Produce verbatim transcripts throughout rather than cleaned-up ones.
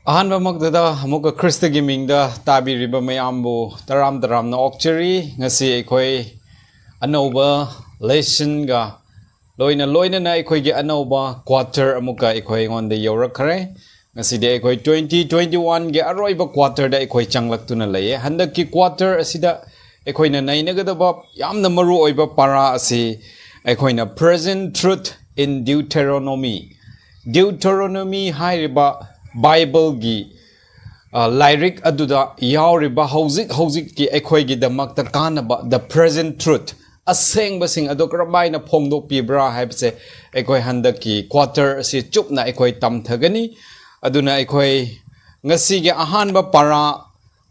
ꯑꯍꯥꯟꯕꯃꯛꯇꯗ ꯑꯃꯨꯛꯀ ꯈ꯭ꯔꯤꯁꯇꯒꯤ ꯃꯤꯡꯗ ꯇꯥꯕꯤꯔꯤꯕ ꯃꯌꯥꯝꯕꯨ ꯇꯔꯥꯝ ꯇꯔꯥꯝꯅ ꯑꯣꯛꯆꯔꯤ꯫ ꯉꯁꯤ ꯑꯩꯈꯣꯏ ꯑꯅꯧꯕ ꯂꯦꯁꯟꯒ ꯂꯣꯏꯅ ꯂꯣꯏꯅꯅ ꯑꯩꯈꯣꯏꯒꯤ ꯑꯅꯧꯕ ꯀ꯭ꯋꯥꯇꯔ ꯑꯃꯨꯛꯀ ꯑꯩꯈꯣꯏ ꯑꯩꯉꯣꯟꯗ ꯌꯧꯔꯛꯈ꯭ꯔꯦ꯫ ꯉꯁꯤꯗꯤ ꯑꯩꯈꯣꯏ ꯇ꯭ꯋꯦꯟꯇꯤ ꯇ꯭ꯋꯦꯟꯇꯤ ꯋꯥꯟꯒꯤ ꯑꯔꯣꯏꯕ ꯀ꯭ꯋꯥꯇꯔꯗ ꯑꯩꯈꯣꯏ ꯆꯪꯂꯛꯇꯨꯅ ꯂꯩꯌꯦ꯫ ꯍꯟꯗꯛꯀꯤ ꯀ꯭ꯋꯥꯇꯔ ꯑꯁꯤꯗ ꯑꯩꯈꯣꯏꯅ ꯅꯩꯅꯒꯗꯕ ꯌꯥꯝꯅ ꯃꯔꯨ ꯑꯣꯏꯕ ꯄꯥꯔꯥ ꯑꯁꯤ ꯑꯩꯈꯣꯏꯅ Present Truth in Deuteronomy, Deuteronomy ꯍꯥꯏꯔꯤꯕ ꯕꯥꯏꯕꯜꯒꯤ, ꯑ, ꯂꯥꯏꯔꯤꯛ ꯑꯗꯨꯗ ꯌꯥꯎꯔꯤꯕ ꯍꯧꯖꯤꯛ ꯍꯧꯖꯤꯛꯀꯤ ꯑꯩꯈꯣꯏꯒꯤꯗꯃꯛꯇ ꯀꯥꯟꯅꯕ, the present truth, ꯑꯁꯦꯡꯕꯁꯤꯡ ꯑꯗꯨ ꯀꯔꯝꯍꯥꯏꯅ ꯐꯣꯡꯗꯣꯛꯄꯤꯕ꯭ꯔꯥ ꯍꯥꯏꯕꯁꯦ ꯑꯩꯈꯣꯏ ꯍꯟꯗꯛꯀꯤ ꯀ꯭ꯋꯥꯇꯔ ꯑꯁꯤ ꯆꯨꯞꯅ ꯑꯩꯈꯣꯏ ꯇꯝꯊꯒꯅꯤ꯫ ꯑꯗꯨꯅ ꯑꯩꯈꯣꯏ ꯉꯁꯤꯒꯤ ꯑꯍꯥꯟꯕ ꯄꯥꯔꯥ,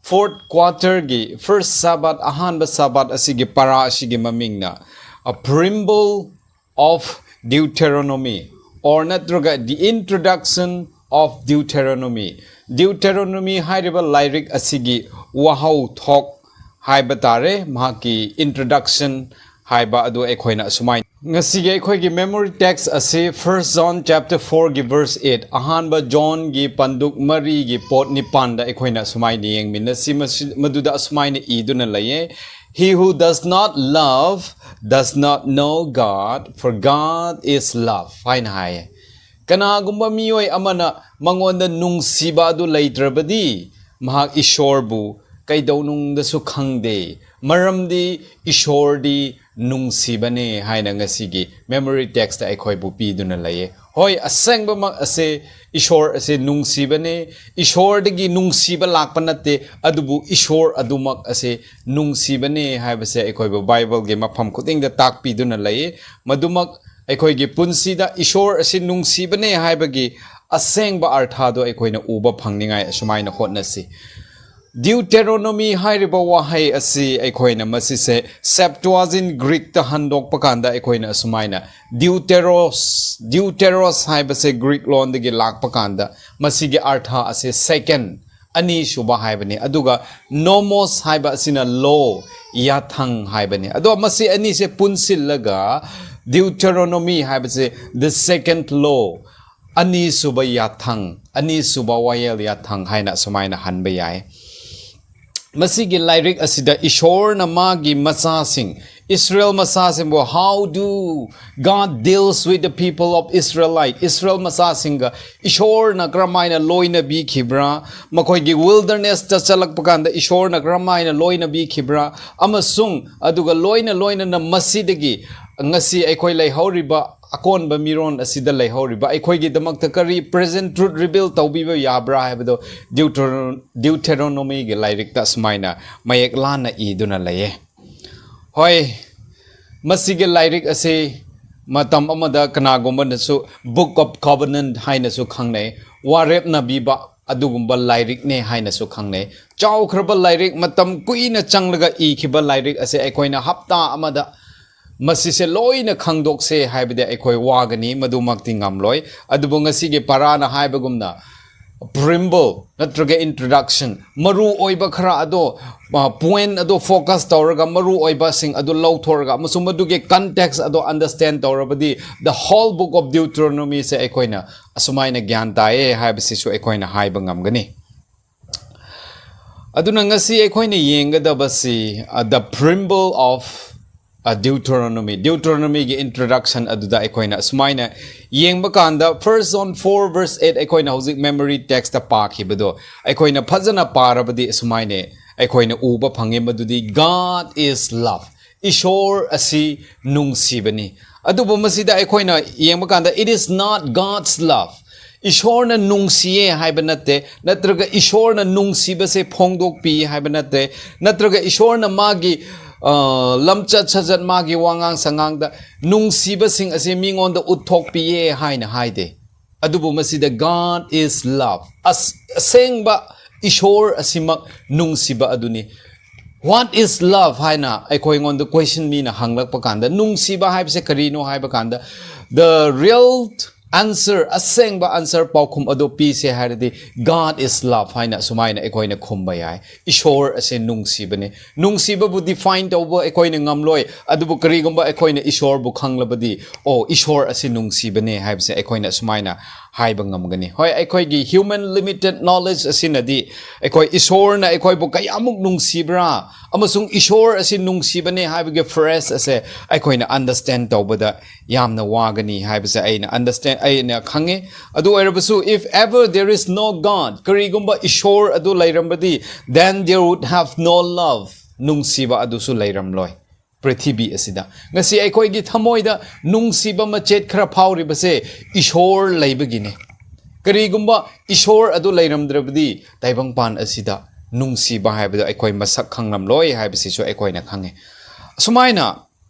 ꯐꯣꯔꯠ ꯀ꯭ꯋꯥꯇꯔꯒꯤ ꯐꯥꯔꯁ ꯁꯥꯕꯥꯠ, ꯑꯍꯥꯟꯕ ꯁꯥꯕꯥꯠ ꯑꯁꯤꯒꯤ ꯄꯥꯔꯥ ꯑꯁꯤꯒꯤ ꯃꯃꯤꯡꯅ A Preamble of Deuteronomy, or ꯅꯠꯇ꯭ꯔꯒ The Introduction of Deuteronomy꯫ Deuteronomy ꯍꯥꯏꯔꯤꯕ ꯂꯥꯏꯔꯤꯛ ꯑꯁꯤꯒꯤ ꯋꯥꯍꯧ ꯊꯣꯛ ꯍꯥꯏꯕ ꯇꯥꯔꯦ, ꯃꯍꯥꯛꯀꯤ introduction ꯍꯥꯏꯕ ꯑꯗꯨ ꯑꯩꯈꯣꯏꯅ ꯑꯁꯨꯃꯥꯏꯅ, ꯉꯁꯤꯒꯤ ꯑꯩꯈꯣꯏꯒꯤ memory text ꯑꯁꯤ First John chapter fourꯒꯤ verse eight, ꯑꯍꯥꯟꯕ ꯖꯣꯟꯒꯤ ꯄꯟꯗꯨꯛ ꯃꯔꯤꯒꯤ ꯄꯣꯠ ꯅꯤꯄꯥꯟꯗ ꯑꯩꯈꯣꯏꯅ ꯑꯁꯨꯃꯥꯏꯅ ꯌꯦꯡꯃꯤꯟꯅꯁꯤ꯫ ꯃꯁꯤ-, ꯃꯗꯨꯗ ꯑꯁꯨꯃꯥꯏꯅ ꯏꯗꯨꯅ ꯂꯩꯌꯦ, "He who does not love does not know God, for God is love" ꯍꯥꯏꯅ ꯍꯥꯏꯌꯦ꯫ ꯀꯅꯥꯒꯨꯝꯕ ꯃꯤꯑꯣꯏ ꯑꯃꯅ ꯃꯉꯣꯟꯗ ꯅꯨꯡꯁꯤꯕ ꯑꯗꯨ ꯂꯩꯇ꯭ꯔꯕꯗꯤ ꯃꯍꯥꯛ ꯏꯁꯣꯔꯕꯨ ꯀꯩꯗꯧꯅꯨꯡꯗꯁꯨ ꯈꯪꯗꯦ, ꯃꯔꯝꯗꯤ ꯏꯁꯣꯔꯗꯤ ꯅꯨꯡꯁꯤꯕꯅꯦ ꯍꯥꯏꯅ ꯉꯁꯤꯒꯤ memory textꯇ ꯑꯩꯈꯣꯏꯕꯨ ꯄꯤꯗꯨꯅ ꯂꯩꯌꯦ꯫ ꯍꯣꯏ, ꯑꯁꯦꯡꯕꯃꯛ ꯑꯁꯦ ꯏꯁꯣꯔ ꯑꯁꯦ ꯅꯨꯡꯁꯤꯕꯅꯦ, ꯏꯁꯣꯔꯗꯒꯤ ꯅꯨꯡꯁꯤꯕ ꯂꯥꯛꯄ ꯅꯠꯇꯦ, ꯑꯗꯨꯕꯨ ꯏꯁꯣꯔ ꯑꯗꯨꯃꯛ ꯑꯁꯦ ꯅꯨꯡꯁꯤꯕꯅꯦ ꯍꯥꯏꯕꯁꯦ ꯑꯩꯈꯣꯏꯕꯨ ꯕꯥꯏꯕꯜꯒꯤ ꯃꯐꯝ ꯈꯨꯗꯤꯡꯗ ꯇꯥꯛꯄꯤꯗꯨꯅ ꯂꯩꯌꯦ꯫ ꯃꯗꯨꯃꯛ ꯑꯩꯈꯣꯏꯒꯤ ꯄꯨꯟꯁꯤꯗ ꯏꯁꯣꯔ ꯑꯁꯤ ꯅꯨꯡꯁꯤꯕꯅꯦ ꯍꯥꯏꯕꯒꯤ ꯑꯁꯦꯡꯕ ꯑꯔꯊꯥꯗꯣ ꯑꯩꯈꯣꯏꯅ ꯎꯕ ꯐꯪꯅꯤꯡꯉꯥꯏ ꯑꯁꯨꯃꯥꯏꯅ ꯍꯣꯠꯅꯁꯤ꯫ Deuteronomy ꯍꯥꯏꯔꯤꯕ ꯋꯥꯍꯩ ꯑꯁꯤ ꯑꯩꯈꯣꯏꯅ ꯃꯁꯤꯁꯦ Septuagint Greekꯇ ꯍꯟꯗꯣꯛꯄ ꯀꯥꯟꯗ ꯑꯩꯈꯣꯏꯅ ꯑꯁꯨꯃꯥꯏꯅ, Deuteros, Deuteros ꯍꯥꯏꯕꯁꯦ Greek ꯂꯣꯟꯗꯒꯤ ꯂꯥꯛꯄ ꯀꯥꯟꯗ ꯃꯁꯤꯒꯤ ꯑꯔꯊ ꯑꯁꯤ second, ꯑꯅꯤꯁꯨꯕ ꯍꯥꯏꯕꯅꯤ, ꯑꯗꯨꯒ nomos ꯍꯥꯏꯕ ꯑꯁꯤꯅ law, ꯌꯥꯊꯪ ꯍꯥꯏꯕꯅꯤ꯫ ꯑꯗꯣ ꯃꯁꯤ ꯑꯅꯤꯁꯦ ꯄꯨꯟꯁꯤꯜꯂꯒ Deuteronomy ꯍꯥꯏꯕꯁꯦ the second law, ꯑꯅꯤꯁꯨꯕ ꯌꯥꯊꯪ, ꯑꯅꯤꯁꯨꯕ ꯋꯥꯌꯦꯜ ꯌꯥꯊꯪ ꯍꯥꯏꯅ ꯑꯁꯨꯃꯥꯏꯅ ꯍꯟꯕ ꯌꯥꯏ꯫ ꯃꯁꯤꯒꯤ ꯂꯥꯏꯔꯤꯛ ꯑꯁꯤꯗ ꯏꯁꯣꯔꯅ ꯃꯥꯒꯤ ꯃꯆꯥꯁꯤꯡ, ꯏꯁꯔꯦꯜ ꯃꯆꯥꯁꯤꯡꯕꯨ, how do God deals with the people of Israelite? ꯏꯁꯔꯦꯜ ꯃꯆꯥꯁꯤꯡꯒ ꯏꯁꯣꯔꯅ ꯀꯔꯝꯍꯥꯏꯅ ꯂꯣꯏꯅꯕꯤꯈꯤꯕ꯭ꯔꯥ? ꯃꯈꯣꯏꯒꯤ ꯋꯤꯜꯗꯔꯅꯦꯁꯇ ꯆꯠꯂꯛꯄ ꯀꯥꯟꯗ ꯏꯁꯣꯔꯅ ꯀꯔꯝꯍꯥꯏꯅ ꯂꯣꯏꯅꯕꯤꯈꯤꯕ꯭ꯔꯥ? ꯑꯃꯁꯨꯡ ꯑꯗꯨꯒ ꯂꯣꯏꯅ ꯂꯣꯏꯅꯅ ꯃꯁꯤꯗꯒꯤ ꯉꯁꯤ ꯑꯩꯈꯣꯏ ꯂꯩꯍꯧꯔꯤꯕ ꯑꯀꯣꯟꯕ ꯃꯤꯔꯣꯟ ꯑꯁꯤꯗ ꯂꯩꯍꯧꯔꯤꯕ ꯑꯩꯈꯣꯏꯒꯤꯗꯃꯛꯇ ꯀꯔꯤ present truth reveal ꯇꯧꯕꯤꯕ ꯌꯥꯕ꯭ꯔꯥ ꯍꯥꯏꯕꯗꯣ Deuteron-, Deuteronomy-ꯒꯤ ꯂꯥꯏꯔꯤꯛꯇ ꯑꯁꯨꯃꯥꯏꯅ ꯃꯌꯦꯛ ꯂꯥꯟꯅ ꯏꯗꯨꯅ ꯂꯩꯌꯦ꯫ ꯍꯣꯏ, ꯃꯁꯤꯒꯤ ꯂꯥꯏꯔꯤꯛ ꯑꯁꯤ ꯃꯇꯝ ꯑꯃꯗ ꯀꯅꯥꯒꯨꯝꯕꯅꯁꯨ Book of Covenant ꯍꯥꯏꯅꯁꯨ ꯈꯪꯅꯩ, ꯋꯥꯔꯦꯞꯅꯕꯤꯕ ꯑꯗꯨꯒꯨꯝꯕ ꯂꯥꯏꯔꯤꯛꯅꯦ ꯍꯥꯏꯅꯁꯨ ꯈꯪꯅꯩ꯫ ꯆꯥꯎꯈ꯭ꯔꯕ ꯂꯥꯏꯔꯤꯛ, ꯃꯇꯝ ꯀꯨꯏꯅ ꯆꯪꯂꯒ ꯏꯈꯤꯕ ꯂꯥꯏꯔꯤꯛ ꯑꯁꯦ ꯑꯩꯈꯣꯏꯅ ꯍꯞꯇꯥ ꯑꯃꯗ ꯃꯁꯤꯁꯦ ꯂꯣꯏꯅ ꯈꯪꯗꯣꯛꯁꯦ ꯍꯥꯏꯕꯗꯤ ꯑꯩꯈꯣꯏ ꯋꯥꯒꯅꯤ, ꯃꯗꯨꯃꯛꯇꯤ ꯉꯝꯂꯣꯏ꯫ ꯑꯗꯨꯕꯨ ꯉꯁꯤꯒꯤ ꯄꯔꯥꯅ ꯍꯥꯏꯕꯒꯨꯝꯅ preamble ꯅꯠꯇ꯭ꯔꯒ introduction, ꯃꯔꯨ ꯑꯣꯏꯕ ꯈꯔ ꯑꯗꯣ, point ꯑꯗꯣ focus ꯇꯧꯔꯒ ꯃꯔꯨ ꯑꯣꯏꯕꯁꯤꯡ ꯑꯗꯨ ꯂꯧꯊꯣꯛꯑꯒ ꯑꯃꯁꯨꯡ ꯃꯗꯨꯒꯤ context ꯑꯗꯣ understand ꯇꯧꯔꯕꯗꯤ the whole book of Deuteronomy-ꯁꯦ ꯑꯩꯈꯣꯏꯅ ꯑꯁꯨꯃꯥꯏꯅ ꯒ꯭ꯌꯥꯟ ꯇꯥꯏꯌꯦ ꯍꯥꯏꯕꯁꯤꯁꯨ ꯑꯩꯈꯣꯏꯅ ꯍꯥꯏꯕ ꯉꯝꯒꯅꯤ꯫ ꯑꯗꯨꯅ ꯉꯁꯤ ꯑꯩꯈꯣꯏꯅ ꯌꯦꯡꯒꯗꯕꯁꯤ, uh, the preamble of, uh, Deuteronomy, Deuteronomy-ꯒꯤ introduction ꯑꯗꯨꯗ ꯑꯩꯈꯣꯏꯅ ꯑꯁꯨꯃꯥꯏꯅ ꯌꯦꯡꯕ ꯀꯥꯟꯗ, First John four verse eight, ꯑꯩꯈꯣꯏꯅ ꯍꯧꯖꯤꯛ memory text-ꯇ ꯄꯥꯈꯤꯕꯗꯣ ꯑꯩꯈꯣꯏꯅ ꯐꯖꯅ ꯄꯥꯔꯕꯗꯤ ꯑꯁꯨꯃꯥꯏꯅ ꯑꯩꯈꯣꯏꯅ ꯎꯕ ꯐꯪꯉꯤ, ꯃꯗꯨꯗꯤ God is love, ꯏꯁꯣꯔ ꯑꯁꯤ ꯅꯨꯡꯁꯤꯕꯅꯤ꯫ ꯑꯗꯨꯕꯨ ꯃꯁꯤꯗ ꯑꯩꯈꯣꯏꯅ ꯌꯦꯡꯕ ꯀꯥꯟꯗ, it is not God's love, ꯏꯁꯣꯔꯅ ꯅꯨꯡꯁꯤꯌꯦ ꯍꯥꯏꯕ ꯅꯠꯇꯦ, ꯅꯠꯇ꯭ꯔꯒ ꯏꯁꯣꯔꯅ ꯅꯨꯡꯁꯤꯕꯁꯦ ꯐꯣꯡꯗꯣꯛꯄꯤ ꯍꯥꯏꯕ ꯅꯠꯇꯦ, ꯅꯠꯇ꯭ꯔꯒ ꯏꯁꯣꯔꯅ ꯃꯥꯒꯤ, ꯑ, ꯂꯝꯆꯠ ꯁꯥꯖꯠ, ꯃꯥꯒꯤ ꯋꯥꯉꯥꯡ ꯁꯉꯥꯡꯗ ꯅꯨꯡꯁꯤꯕꯁꯤꯡ ꯑꯁꯤ ꯃꯤꯉꯣꯟꯗ ꯎꯠꯊꯣꯛꯄꯤꯌꯦ ꯍꯥꯏꯅ ꯍꯥꯏꯗꯦ꯫ ꯑꯗꯨꯕꯨ ꯃꯁꯤꯗ God is love, ꯑꯁ-, ꯑꯁꯦꯡꯕ ꯏꯁꯣꯔ ꯑꯁꯤꯃꯛ ꯅꯨꯡꯁꯤꯕ ꯑꯗꯨꯅꯤ꯫ What is love ꯍꯥꯏꯅ ꯑꯩꯈꯣꯏꯉꯣꯟꯗ question ꯃꯤꯅ ꯍꯪꯂꯛꯄ ꯀꯥꯟꯗ, ꯅꯨꯡꯁꯤꯕ ꯍꯥꯏꯕꯁꯦ ꯀꯔꯤꯅꯣ ꯍꯥꯏꯕ ꯀꯥꯟꯗ, the real answer, ꯑꯁꯦꯡꯕ answer, ꯄꯥꯎꯈꯨꯝ ꯑꯗꯨ ꯄꯤꯁꯦ ꯍꯥꯏꯔꯗꯤ, "God is love" ꯍꯥꯏꯅ ꯁꯨꯃꯥꯏꯅ ꯑꯩꯈꯣꯏꯅ ꯈꯨꯝꯕ ꯌꯥꯏ꯫ ꯏꯁꯣꯔ ꯑꯁꯦ ꯅꯨꯡꯁꯤꯕꯅꯤ꯫ ꯅꯨꯡꯁꯤꯕꯕꯨ define ꯇꯧꯕ ꯑꯩꯈꯣꯏꯅ ꯉꯝꯂꯣꯏ, ꯑꯗꯨꯕꯨ ꯀꯔꯤꯒꯨꯝꯕ ꯑꯩꯈꯣꯏꯅ ꯏꯁꯣꯔꯕꯨ ꯈꯪꯂꯕꯗꯤ, "ꯑꯣ, ꯏꯁꯣꯔ ꯑꯁꯤ ꯅꯨꯡꯁꯤꯕꯅꯦ" ꯍꯥꯏꯕꯁꯦ ꯑꯩꯈꯣꯏꯅ ꯁꯨꯃꯥꯏꯅ ꯍꯥꯏꯕ ꯉꯝꯒꯅꯤ꯫ ꯍꯣꯏ, ꯑꯩꯈꯣꯏꯒꯤ human limited knowledge ꯑꯁꯤꯅꯗꯤ ꯑꯩꯈꯣꯏ ꯏꯁꯣꯔꯅ ꯑꯩꯈꯣꯏꯕꯨ ꯀꯌꯥꯃꯨꯛ ꯅꯨꯡꯁꯤꯕ꯭ꯔꯥ ꯑꯃꯁꯨꯡ ꯏꯁꯣꯔ ꯑꯁꯤ ꯅꯨꯡꯁꯤꯕꯅꯦ ꯍꯥꯏꯕꯒꯤ phrase ꯑꯁꯦ ꯑꯩꯈꯣꯏꯅ understand ꯇꯧꯕꯗ ꯌꯥꯝꯅ ꯋꯥꯒꯅꯤ ꯍꯥꯏꯕꯁꯦ ꯑꯩꯅ understand, ꯑꯩꯅ ꯈꯪꯉꯤ꯫ ꯑꯗꯨ ꯑꯣꯏꯔꯕꯁꯨ, if ever there is no God, ꯀꯔꯤꯒꯨꯝꯕ ꯏꯁꯣꯔ ꯑꯗꯨ ꯂꯩꯔꯝꯕꯗꯤ, then there would have no love, ꯅꯨꯡꯁꯤꯕ ꯑꯗꯨꯁꯨ ꯂꯩꯔꯝꯂꯣꯏ ꯄ꯭ꯔꯤꯊꯤꯕꯤ ꯑꯁꯤꯗ꯫ ꯉꯁꯤ ꯑꯩꯈꯣꯏꯒꯤ ꯊꯃꯣꯏꯗ ꯅꯨꯡꯁꯤꯕ ꯃꯆꯦꯠ ꯈꯔ ꯐꯥꯎꯔꯤꯕꯁꯦ ꯏꯁꯣꯔ ꯂꯩꯕꯒꯤꯅꯦ꯫ ꯀꯔꯤꯒꯨꯝꯕ ꯏꯁꯣꯔ ꯑꯗꯨ ꯂꯩꯔꯝꯗ꯭ꯔꯕꯗꯤ, ꯇꯥꯏꯕꯪꯄꯥꯟ ꯑꯁꯤꯗ ꯅꯨꯡꯁꯤꯕ ꯍꯥꯏꯕꯗꯣ ꯑꯩꯈꯣꯏ ꯃꯁꯛ ꯈꯪꯂꯝꯂꯣꯏ ꯍꯥꯏꯕꯁꯤꯁꯨ ꯑꯩꯈꯣꯏꯅ ꯈꯪꯉꯤ꯫ ꯑꯁꯨꯃꯥꯏꯅ,